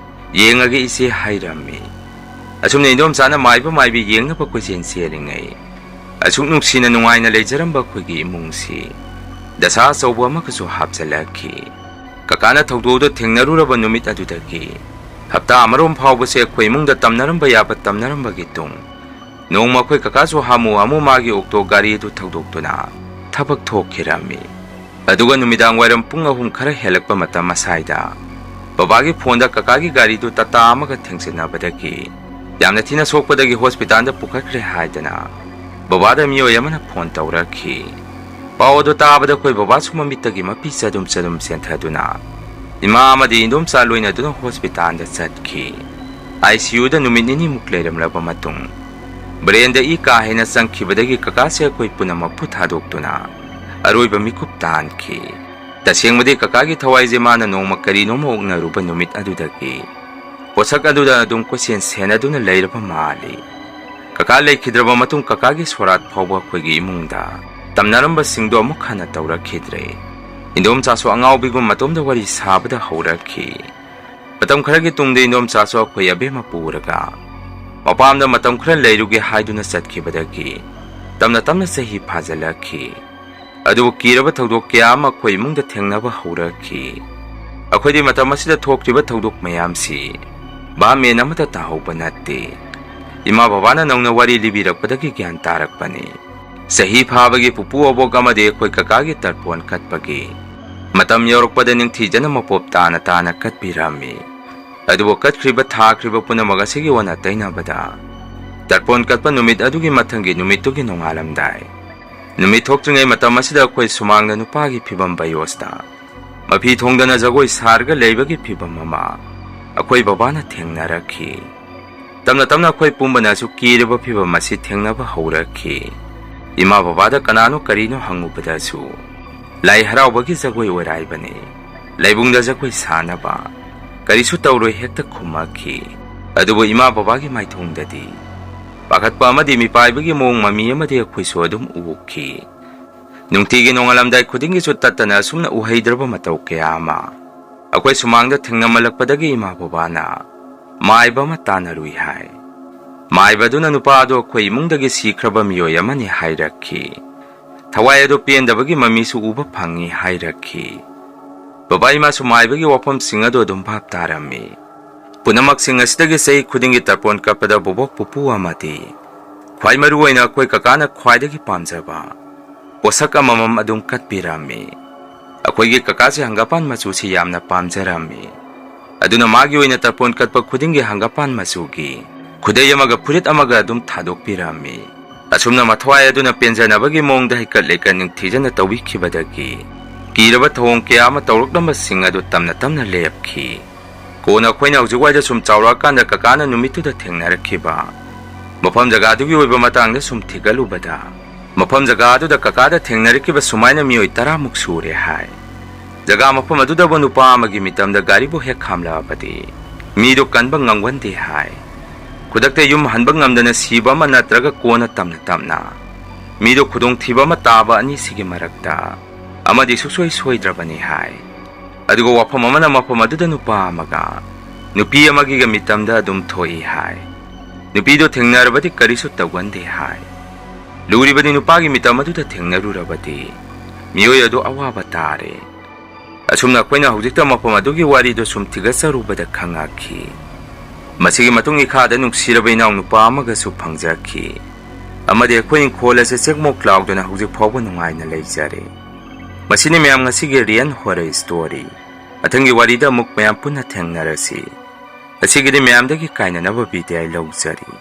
ꯌꯦꯡꯉꯒꯦ ꯏꯆꯦ" ꯍꯥꯏꯔꯝꯃꯤ꯫ ꯑꯁꯨꯝꯅ ꯏꯟꯗꯣꯝꯆꯥꯅ ꯃꯥꯏꯕ ꯃꯥꯏꯕꯤ ꯌꯦꯡꯅꯕ ꯀꯣꯏꯆꯦꯟ ꯆꯦꯜꯂꯤꯉꯩ, ꯑꯁꯨꯛ ꯅꯨꯡꯁꯤꯅ ꯅꯨꯡꯉꯥꯏꯅ ꯂꯩꯖꯔꯝꯕ ꯑꯩꯈꯣꯏꯒꯤ ꯏꯃꯨꯡꯁꯤ ꯗꯁꯥ ꯑꯆꯧꯕ ꯑꯃꯒꯁꯨ ꯍꯥꯞꯆꯜꯂꯛꯈꯤ꯫ ꯀꯀꯥꯅ ꯊꯧꯗꯣꯛ ꯑꯗꯨ ꯊꯦꯡꯅꯔꯨꯔꯕ ꯅꯨꯃꯤꯠ ꯑꯗꯨꯗꯒꯤ ꯍꯞꯇꯥ ꯑꯃꯔꯣꯝ ꯐꯥꯎꯕꯁꯦ ꯑꯩꯈꯣꯏ ꯏꯃꯨꯡꯗ ꯇꯝꯅꯔꯝꯕ ꯌꯥꯕ ꯇꯝꯅꯔꯝꯕꯒꯤ ꯇꯨꯡ, ꯅꯣꯡꯃ ꯑꯩꯈꯣꯏ ꯀꯀꯥꯁꯨ ꯍꯥꯃꯨ ꯍꯥꯃꯨ ꯃꯥꯒꯤ ꯑꯣꯛꯇꯣ ꯒꯥꯔꯤ ꯑꯗꯨ ꯊꯧꯗꯣꯛꯇꯨꯅ ꯊꯕꯛ ꯊꯣꯛꯈꯤꯔꯝꯃꯤ꯫ ꯑꯗꯨꯒ ꯅꯨꯃꯤꯗꯥꯡ ꯋꯥꯏꯔꯝ ꯄꯨꯡ ꯑꯍꯨꯝ ꯈꯔ ꯍꯦꯜꯂꯛꯄ ꯃꯇꯝ ꯑꯁꯥꯏꯗ ꯕꯕꯥꯒꯤ ꯐꯣꯟꯗ ꯀꯀꯥꯒꯤ ꯒꯥꯔꯤꯗꯨ ꯇꯥꯇꯥ ꯑꯃꯒ ꯊꯦꯡꯖꯤꯟꯅꯕꯗꯒꯤ ꯌꯥꯝꯅ ꯊꯤꯅ ꯁꯣꯛꯄꯗꯒꯤ ꯍꯣꯁꯄꯤꯇꯥꯜꯗ ꯄꯨꯈꯠꯈ꯭ꯔꯦ ꯍꯥꯏꯗꯅ ꯕꯕꯥꯗ ꯃꯤꯑꯣꯏ ꯑꯃꯅ ꯐꯣꯟ ꯇꯧꯔꯛꯈꯤ꯫ ꯄꯥꯎ ꯑꯗꯨ ꯇꯥꯕꯗ ꯑꯩꯈꯣꯏ ꯕꯕꯥꯁꯨ ꯃꯃꯤꯠꯇꯒꯤ ꯃꯄꯤ ꯆꯗꯨꯝ ꯆꯗꯨꯝ ꯆꯦꯟꯊꯗꯨꯅ ꯏꯃꯥ ꯑꯃꯗꯤ ꯏꯟꯗꯣꯝꯆꯥ ꯂꯣꯏꯅꯗꯨꯅ ꯍꯣꯁꯄꯤꯇꯥꯜꯗ ꯆꯠꯈꯤ꯫ ꯑꯥꯏ ꯁꯤ ꯌꯨꯗ ꯅꯨꯃꯤꯠ ꯅꯤꯅꯤꯃꯨꯛ ꯂꯩꯔꯝꯂꯕ ꯃꯇꯨꯡ, ꯕ꯭ꯔꯦꯟꯗ ꯏ ꯀꯥ ꯍꯦꯟꯅ ꯆꯪꯈꯤꯕꯗꯒꯤ ꯀꯀꯥꯁꯦ ꯑꯩꯈꯣꯏ ꯄꯨꯝꯅꯃꯛꯄꯨ ꯊꯥꯗꯣꯛꯇꯨꯅ ꯑꯔꯣꯏꯕ ꯃꯤꯀꯨꯞ ꯇꯥꯟꯈꯤ꯫ ꯇꯁꯦꯡꯕꯗꯤ ꯀꯀꯥꯒꯤ ꯊꯋꯥꯏꯁꯦ ꯃꯥꯅ ꯅꯣꯡꯃ ꯀꯔꯤꯅꯣꯃ ꯑꯣꯛꯅꯔꯨꯕ ꯅꯨꯃꯤꯠ ꯑꯗꯨꯗꯒꯤ ꯄꯣꯠꯁꯛ ꯑꯗꯨꯗ ꯑꯗꯨꯝ ꯀꯣꯏꯁꯦꯟ ꯁꯦꯟꯅꯗꯨꯅ ꯂꯩꯔꯕ ꯃꯥꯜꯂꯤ꯫ ꯀꯀꯥ ꯂꯩꯈꯤꯗ꯭ꯔꯕ ꯃꯇꯨꯡ ꯀꯀꯥꯒꯤ ꯁꯣꯔꯥꯠ ꯐꯥꯎꯕ ꯑꯩꯈꯣꯏꯒꯤ ꯏꯃꯨꯡꯗ ꯇꯝꯅꯔꯝꯕꯁꯤꯡꯗꯣ ꯑꯃꯨꯛ ꯍꯟꯅ ꯇꯧꯔꯛꯈꯤꯗ꯭ꯔꯦ꯫ ꯏꯟꯗꯣꯝꯆꯥꯁꯨ ꯑꯉꯥꯎꯕꯤꯒꯨꯝ ꯃꯇꯣꯝꯗ ꯋꯥꯔꯤ ꯁꯥꯕꯗ ꯍꯧꯔꯛꯈꯤ꯫ ꯃꯇꯝ ꯈꯔꯒꯤ ꯇꯨꯡꯗ ꯏꯟꯗꯣꯝꯆꯥꯁꯨ ꯑꯩꯈꯣꯏ ꯑꯕꯦꯝꯃ ꯄꯨꯔꯒ ꯃꯄꯥꯝꯗ ꯃꯇꯝ ꯈꯔ ꯂꯩꯔꯨꯒꯦ ꯍꯥꯏꯗꯨꯅ ꯆꯠꯈꯤꯕꯗꯒꯤ ꯇꯞꯅ ꯇꯞꯅ ꯆꯍꯤ ꯐꯥꯖꯤꯜꯂꯛꯈꯤ꯫ ꯑꯗꯨꯕꯨ ꯀꯤꯔꯕ ꯊꯧꯗꯣꯛ ꯀꯌꯥ ꯑꯃ ꯑꯩꯈꯣꯏ ꯏꯃꯨꯡꯗ ꯊꯦꯡꯅꯕ ꯍꯧꯔꯛꯈꯤ꯫ ꯑꯩꯈꯣꯏꯗꯤ ꯃꯇꯝ ꯑꯁꯤꯗ ꯊꯣꯛꯈꯤꯕ ꯊꯧꯗꯣꯛ ꯃꯌꯥꯝꯁꯤ ꯚꯥꯞ ꯃꯦꯟ ꯑꯃꯠꯇ ꯇꯥꯍꯧꯕ ꯅꯠꯇꯦ꯫ ꯏꯃꯥ ꯕꯕꯥꯅ ꯅꯧꯅ ꯋꯥꯔꯤ ꯂꯤꯕꯤꯔꯛꯄꯗꯒꯤ ꯒ꯭ꯌꯥꯟ ꯇꯥꯔꯛꯄꯅꯤ꯫ ꯆꯍꯤ ꯐꯥꯕꯒꯤ ꯄꯨꯄꯨ ꯑꯕꯣꯛ ꯑꯃꯗꯤ ꯑꯩꯈꯣꯏ ꯀꯀꯥꯒꯤ ꯇꯔꯄꯣꯟ ꯀꯠꯄꯒꯤ ꯃꯇꯝ ꯌꯧꯔꯛꯄꯗ ꯅꯤꯡꯊꯤꯖꯅ ꯃꯄꯣꯞ ꯇꯥꯅ ꯇꯥꯅ ꯀꯠꯄꯤꯔꯝꯃꯤ꯫ ꯑꯗꯨꯕꯨ ꯀꯠꯈ꯭ꯔꯤꯕ ꯊꯥꯈ꯭ꯔꯤꯕ ꯄꯨꯝꯅꯃꯛ ꯑꯁꯤꯒꯤ ꯑꯣꯟꯅ ꯇꯩꯅꯕꯗ ꯇꯔꯄꯣꯟ ꯀꯠꯄ ꯅꯨꯃꯤꯠ ꯑꯗꯨꯒꯤ ꯃꯊꯪꯒꯤ ꯅꯨꯃꯤꯠꯇꯨꯒꯤ ꯅꯣꯡꯉꯥꯜꯂꯝꯗꯥꯏ ꯅꯨꯃꯤꯠ ꯊꯣꯛꯇ꯭ꯔꯤꯉꯩ ꯃꯇꯝ ꯑꯁꯤꯗ ꯑꯩꯈꯣꯏ ꯁꯨꯃꯥꯡꯗ ꯅꯨꯄꯥꯒꯤ ꯐꯤꯕꯝ ꯕꯌꯣꯁꯇ ꯃꯐꯤ ꯊꯣꯡꯗꯅ ꯖꯒꯣꯏ ꯁꯥꯔꯒ ꯂꯩꯕꯒꯤ ꯐꯤꯕꯝ ꯑꯃ ꯑꯩꯈꯣꯏ ꯕꯕꯥꯅ ꯊꯦꯡꯅꯔꯛꯈꯤ꯫ ꯇꯞꯅ ꯇꯞꯅ ꯑꯩꯈꯣꯏ ꯄꯨꯝꯕꯅꯁꯨ ꯀꯤꯔꯕ ꯐꯤꯕꯝ ꯑꯁꯤ ꯊꯦꯡꯅꯕ ꯍꯧꯔꯛꯈꯤ꯫ ꯏꯃꯥ ꯕꯕꯥꯗ ꯀꯅꯥꯅꯣ ꯀꯔꯤꯅꯣ ꯍꯪꯉꯨꯕꯗꯁꯨ ꯂꯥꯏ ꯍꯔꯥꯎꯕꯒꯤ ꯖꯒꯣꯏ ꯑꯣꯏꯔꯥꯏꯕꯅꯤ, ꯂꯩꯕꯨꯡꯗ ꯖꯒꯣꯏ ꯁꯥꯅꯕ, ꯀꯔꯤꯁꯨ ꯇꯧꯔꯣꯏ ꯍꯦꯛꯇ ꯈꯨꯝꯃꯛꯈꯤ꯫ ꯑꯗꯨꯕꯨ ꯏꯃꯥ ꯕꯕꯥꯒꯤ ꯃꯥꯏꯊꯣꯡꯗꯗꯤ ꯄꯥꯈꯠꯄ ꯑꯃꯗꯤ ꯃꯤꯄꯥꯏꯕꯒꯤ ꯃꯑꯣꯡ ꯃꯃꯤ ꯑꯃꯗꯤ ꯑꯩꯈꯣꯏꯁꯨ ꯑꯗꯨꯝ ꯎꯈꯤ꯫ ꯅꯨꯡꯇꯤꯒꯤ ꯅꯣꯡꯉꯥꯜꯂꯝꯗꯥꯏ ꯈꯨꯗꯤꯡꯒꯤꯁꯨ ꯇꯠꯇꯅ ꯑꯁꯨꯝꯅ ꯎꯍꯩꯗ꯭ꯔꯕ ꯃꯇꯧ ꯀꯌꯥ ꯑꯃ ꯑꯩꯈꯣꯏ ꯁꯨꯃꯥꯡꯗ ꯊꯦꯡꯅꯃꯜꯂꯛꯄꯗꯒꯤ ꯏꯃꯥ ꯕꯕꯥꯅ ꯃꯥꯏꯕ ꯑꯃ ꯇꯥꯟꯅꯔꯨꯏ ꯍꯥꯏ꯫ ꯃꯥꯏꯕ ꯑꯗꯨꯅ ꯅꯨꯄꯥ ꯑꯗꯨ ꯑꯩꯈꯣꯏ ꯏꯃꯨꯡꯗꯒꯤ ꯁꯤꯈ꯭ꯔꯕ ꯃꯤꯑꯣꯏ ꯑꯃꯅꯤ ꯍꯥꯏꯔꯛꯈꯤ꯫ ꯊꯋꯥꯏ ꯑꯗꯨ ꯄꯦꯟꯗꯕꯒꯤ ꯃꯃꯤꯁꯨ ꯎꯕ ꯐꯪꯉꯤ ꯍꯥꯏꯔꯛꯈꯤ꯫ ꯕꯕꯥ ꯏꯃꯥꯁꯨ ꯃꯥꯏꯕꯒꯤ ꯋꯥꯐꯝꯁꯤꯡ ꯑꯗꯨ ꯑꯗꯨꯝ ꯚꯥꯞ ꯇꯥꯔꯝꯃꯤ꯫ ꯄꯨꯝꯅꯃꯛꯁꯤꯡ ꯑꯁꯤꯗꯒꯤ ꯆꯍꯤ ꯈꯨꯗꯤꯡꯒꯤ ꯇꯔꯄꯣꯟ ꯀꯠꯄꯗ ꯕꯣꯕꯣꯛ ꯄꯨꯄꯨ ꯑꯃꯗꯤ ꯈ꯭ꯋꯥꯏ ꯃꯔꯨ ꯑꯣꯏꯅ ꯑꯩꯈꯣꯏ ꯀꯀꯥꯅ ꯈ꯭ꯋꯥꯏꯗꯒꯤ ꯄꯥꯝꯖꯕ ꯄꯣꯠꯁꯛ ꯑꯃꯃꯝ ꯑꯗꯨꯝ ꯀꯠꯄꯤꯔꯝꯃꯤ꯫ ꯑꯩꯈꯣꯏꯒꯤ ꯀꯀꯥꯁꯦ ꯍꯪꯒꯥꯄꯥꯟ ꯃꯆꯨꯁꯤ ꯌꯥꯝꯅ ꯄꯥꯝꯖꯔꯝꯃꯤ꯫ ꯑꯗꯨꯅ ꯃꯥꯒꯤ ꯑꯣꯏꯅ ꯇꯔꯄꯣꯟ ꯀꯠꯄ ꯈꯨꯗꯤꯡꯒꯤ ꯍꯪꯒꯥꯄꯥꯟ ꯃꯆꯨꯒꯤ ꯈꯨꯗꯩ ꯑꯃꯒ ꯐꯨꯔꯤꯠ ꯑꯃꯒ ꯑꯗꯨꯝ ꯊꯥꯗꯣꯛꯄꯤꯔꯝꯃꯤ꯫ ꯑꯁꯨꯝꯅ ꯃꯊ꯭ꯋꯥꯏ ꯑꯗꯨꯅ ꯄꯦꯟꯖꯅꯕꯒꯤ ꯃꯑꯣꯡꯗ ꯍꯩꯀꯠ ꯂꯩꯀꯠ ꯅꯤꯡꯊꯤꯖꯅ ꯇꯧꯕꯤꯈꯤꯕꯗꯒꯤ ꯀꯤꯔꯕ ꯊꯧꯑꯣꯡ ꯀꯌꯥ ꯑꯃ ꯇꯧꯔꯛꯂꯝꯕꯁꯤꯡ ꯑꯗꯨ ꯇꯞꯅ ꯇꯞꯅ ꯂꯦꯞꯈꯤ꯫ ꯀꯣꯟꯅ ꯑꯩꯈꯣꯏꯅ ꯍꯧꯖꯤꯛ ꯋꯥꯏꯗ ꯁꯨꯝ ꯆꯥꯎꯔꯛꯑꯀꯥꯟꯗ ꯀꯀꯥꯅ ꯅꯨꯃꯤꯠꯇꯨꯗ ꯊꯦꯡꯅꯔꯛꯈꯤꯕ ꯃꯐꯝ ꯖꯒꯥꯗꯨꯒꯤ ꯑꯣꯏꯕ ꯃꯇꯥꯡꯗ ꯁꯨꯝ ꯊꯤꯒꯠꯂꯨꯕꯗ, ꯃꯐꯝ ꯖꯒꯥ ꯑꯗꯨꯗ ꯀꯀꯥꯗ ꯊꯦꯡꯅꯔꯛꯈꯤꯕ ꯁꯨꯃꯥꯏꯅ ꯃꯤꯑꯣꯏ ꯇꯔꯥꯃꯨꯛ ꯁꯨꯔꯦ ꯍꯥꯏ꯫ ꯖꯒꯥ ꯃꯐꯝ ꯑꯗꯨꯗꯕꯨ ꯅꯨꯄꯥ ꯑꯃꯒꯤ ꯃꯤꯇꯝꯗ ꯒꯥꯔꯤꯕꯨ ꯍꯦꯛ ꯈꯥꯝꯂꯛꯑꯕꯗꯤ ꯃꯤꯗꯨ ꯀꯟꯕ ꯉꯝꯒꯟꯗꯦ ꯍꯥꯏ꯫ ꯈꯨꯗꯛꯇ ꯌꯨꯝ ꯍꯟꯕ ꯉꯝꯗꯅ ꯁꯤꯕ ꯑꯃ ꯅꯠꯇ꯭ꯔꯒ ꯀꯣꯟꯅ ꯇꯞꯅ ꯇꯞꯅ ꯃꯤꯗꯨ ꯈꯨꯗꯣꯡꯊꯤꯕ ꯑꯃ ꯇꯥꯕ ꯑꯅꯤꯁꯤꯒꯤ ꯃꯔꯛꯇ ꯑꯃꯗꯤ ꯁꯨꯡꯁꯣꯏ ꯁꯣꯏꯗ꯭ꯔꯕꯅꯤ ꯍꯥꯏ꯫ ꯑꯗꯨꯒ ꯋꯥꯐꯝ ꯑꯃꯅ ꯃꯐꯝ ꯑꯗꯨꯗ ꯅꯨꯄꯥ ꯑꯃꯒ ꯅꯨꯄꯤ ꯑꯃꯒꯤꯒ ꯃꯤꯇꯝꯗ ꯑꯗꯨꯝ ꯊꯣꯛꯏ ꯍꯥꯏ꯫ ꯅꯨꯄꯤꯗꯨ ꯊꯦꯡꯅꯔꯕꯗꯤ ꯀꯔꯤꯁꯨ ꯇꯧꯒꯟꯗꯦ ꯍꯥꯏ꯫ ꯂꯨꯔꯤꯕꯗꯤ ꯅꯨꯄꯥꯒꯤ ꯃꯤꯇꯝ ꯑꯗꯨꯗ ꯊꯦꯡꯅꯔꯨꯔꯕꯗꯤ ꯃꯤꯑꯣꯏ ꯑꯗꯨ ꯑꯋꯥꯕ ꯇꯥꯔꯦ꯫ ꯑꯁꯨꯝꯅ ꯑꯩꯈꯣꯏꯅ ꯍꯧꯖꯤꯛꯇ ꯃꯐꯝ ꯑꯗꯨꯒꯤ ꯋꯥꯔꯤꯗꯨ ꯁꯨꯝ ꯊꯤꯒꯠꯆꯔꯨꯕꯗ ꯈꯪꯉꯛꯈꯤ꯫ ꯃꯁꯤꯒꯤ ꯃꯇꯨꯡ ꯏꯈꯥꯗ ꯅꯨꯡꯁꯤꯔꯕ ꯏꯅꯥꯎꯅꯨꯄꯥ ꯑꯃꯒꯁꯨ ꯐꯪꯖꯈꯤ꯫ ꯑꯃꯗꯤ ꯑꯩꯈꯣꯏ ꯏꯪꯈꯣꯜ ꯑꯁꯦ ꯆꯦꯛꯃꯣꯛ ꯂꯥꯎꯗꯅ ꯍꯧꯖꯤꯛ ꯐꯥꯎꯕ ꯅꯨꯡꯉꯥꯏꯅ ꯂꯩꯖꯔꯤ꯫ ꯃꯁꯤꯅꯤ ꯃꯌꯥꯝ ꯉꯁꯤꯒꯤ Real Horror Story꯫ ꯃꯊꯪꯒꯤ ꯋꯥꯔꯤꯗ ꯑꯃꯨꯛ ꯃꯌꯥꯝ ꯄꯨꯟꯅ ꯊꯦꯡꯅꯔꯁꯤ꯫ ꯉꯁꯤꯒꯤꯗꯤ ꯃꯌꯥꯝꯗꯒꯤ ꯀꯥꯏꯅꯅꯕ ꯕꯤꯗꯥꯏ ꯂꯧꯖꯔꯤ꯫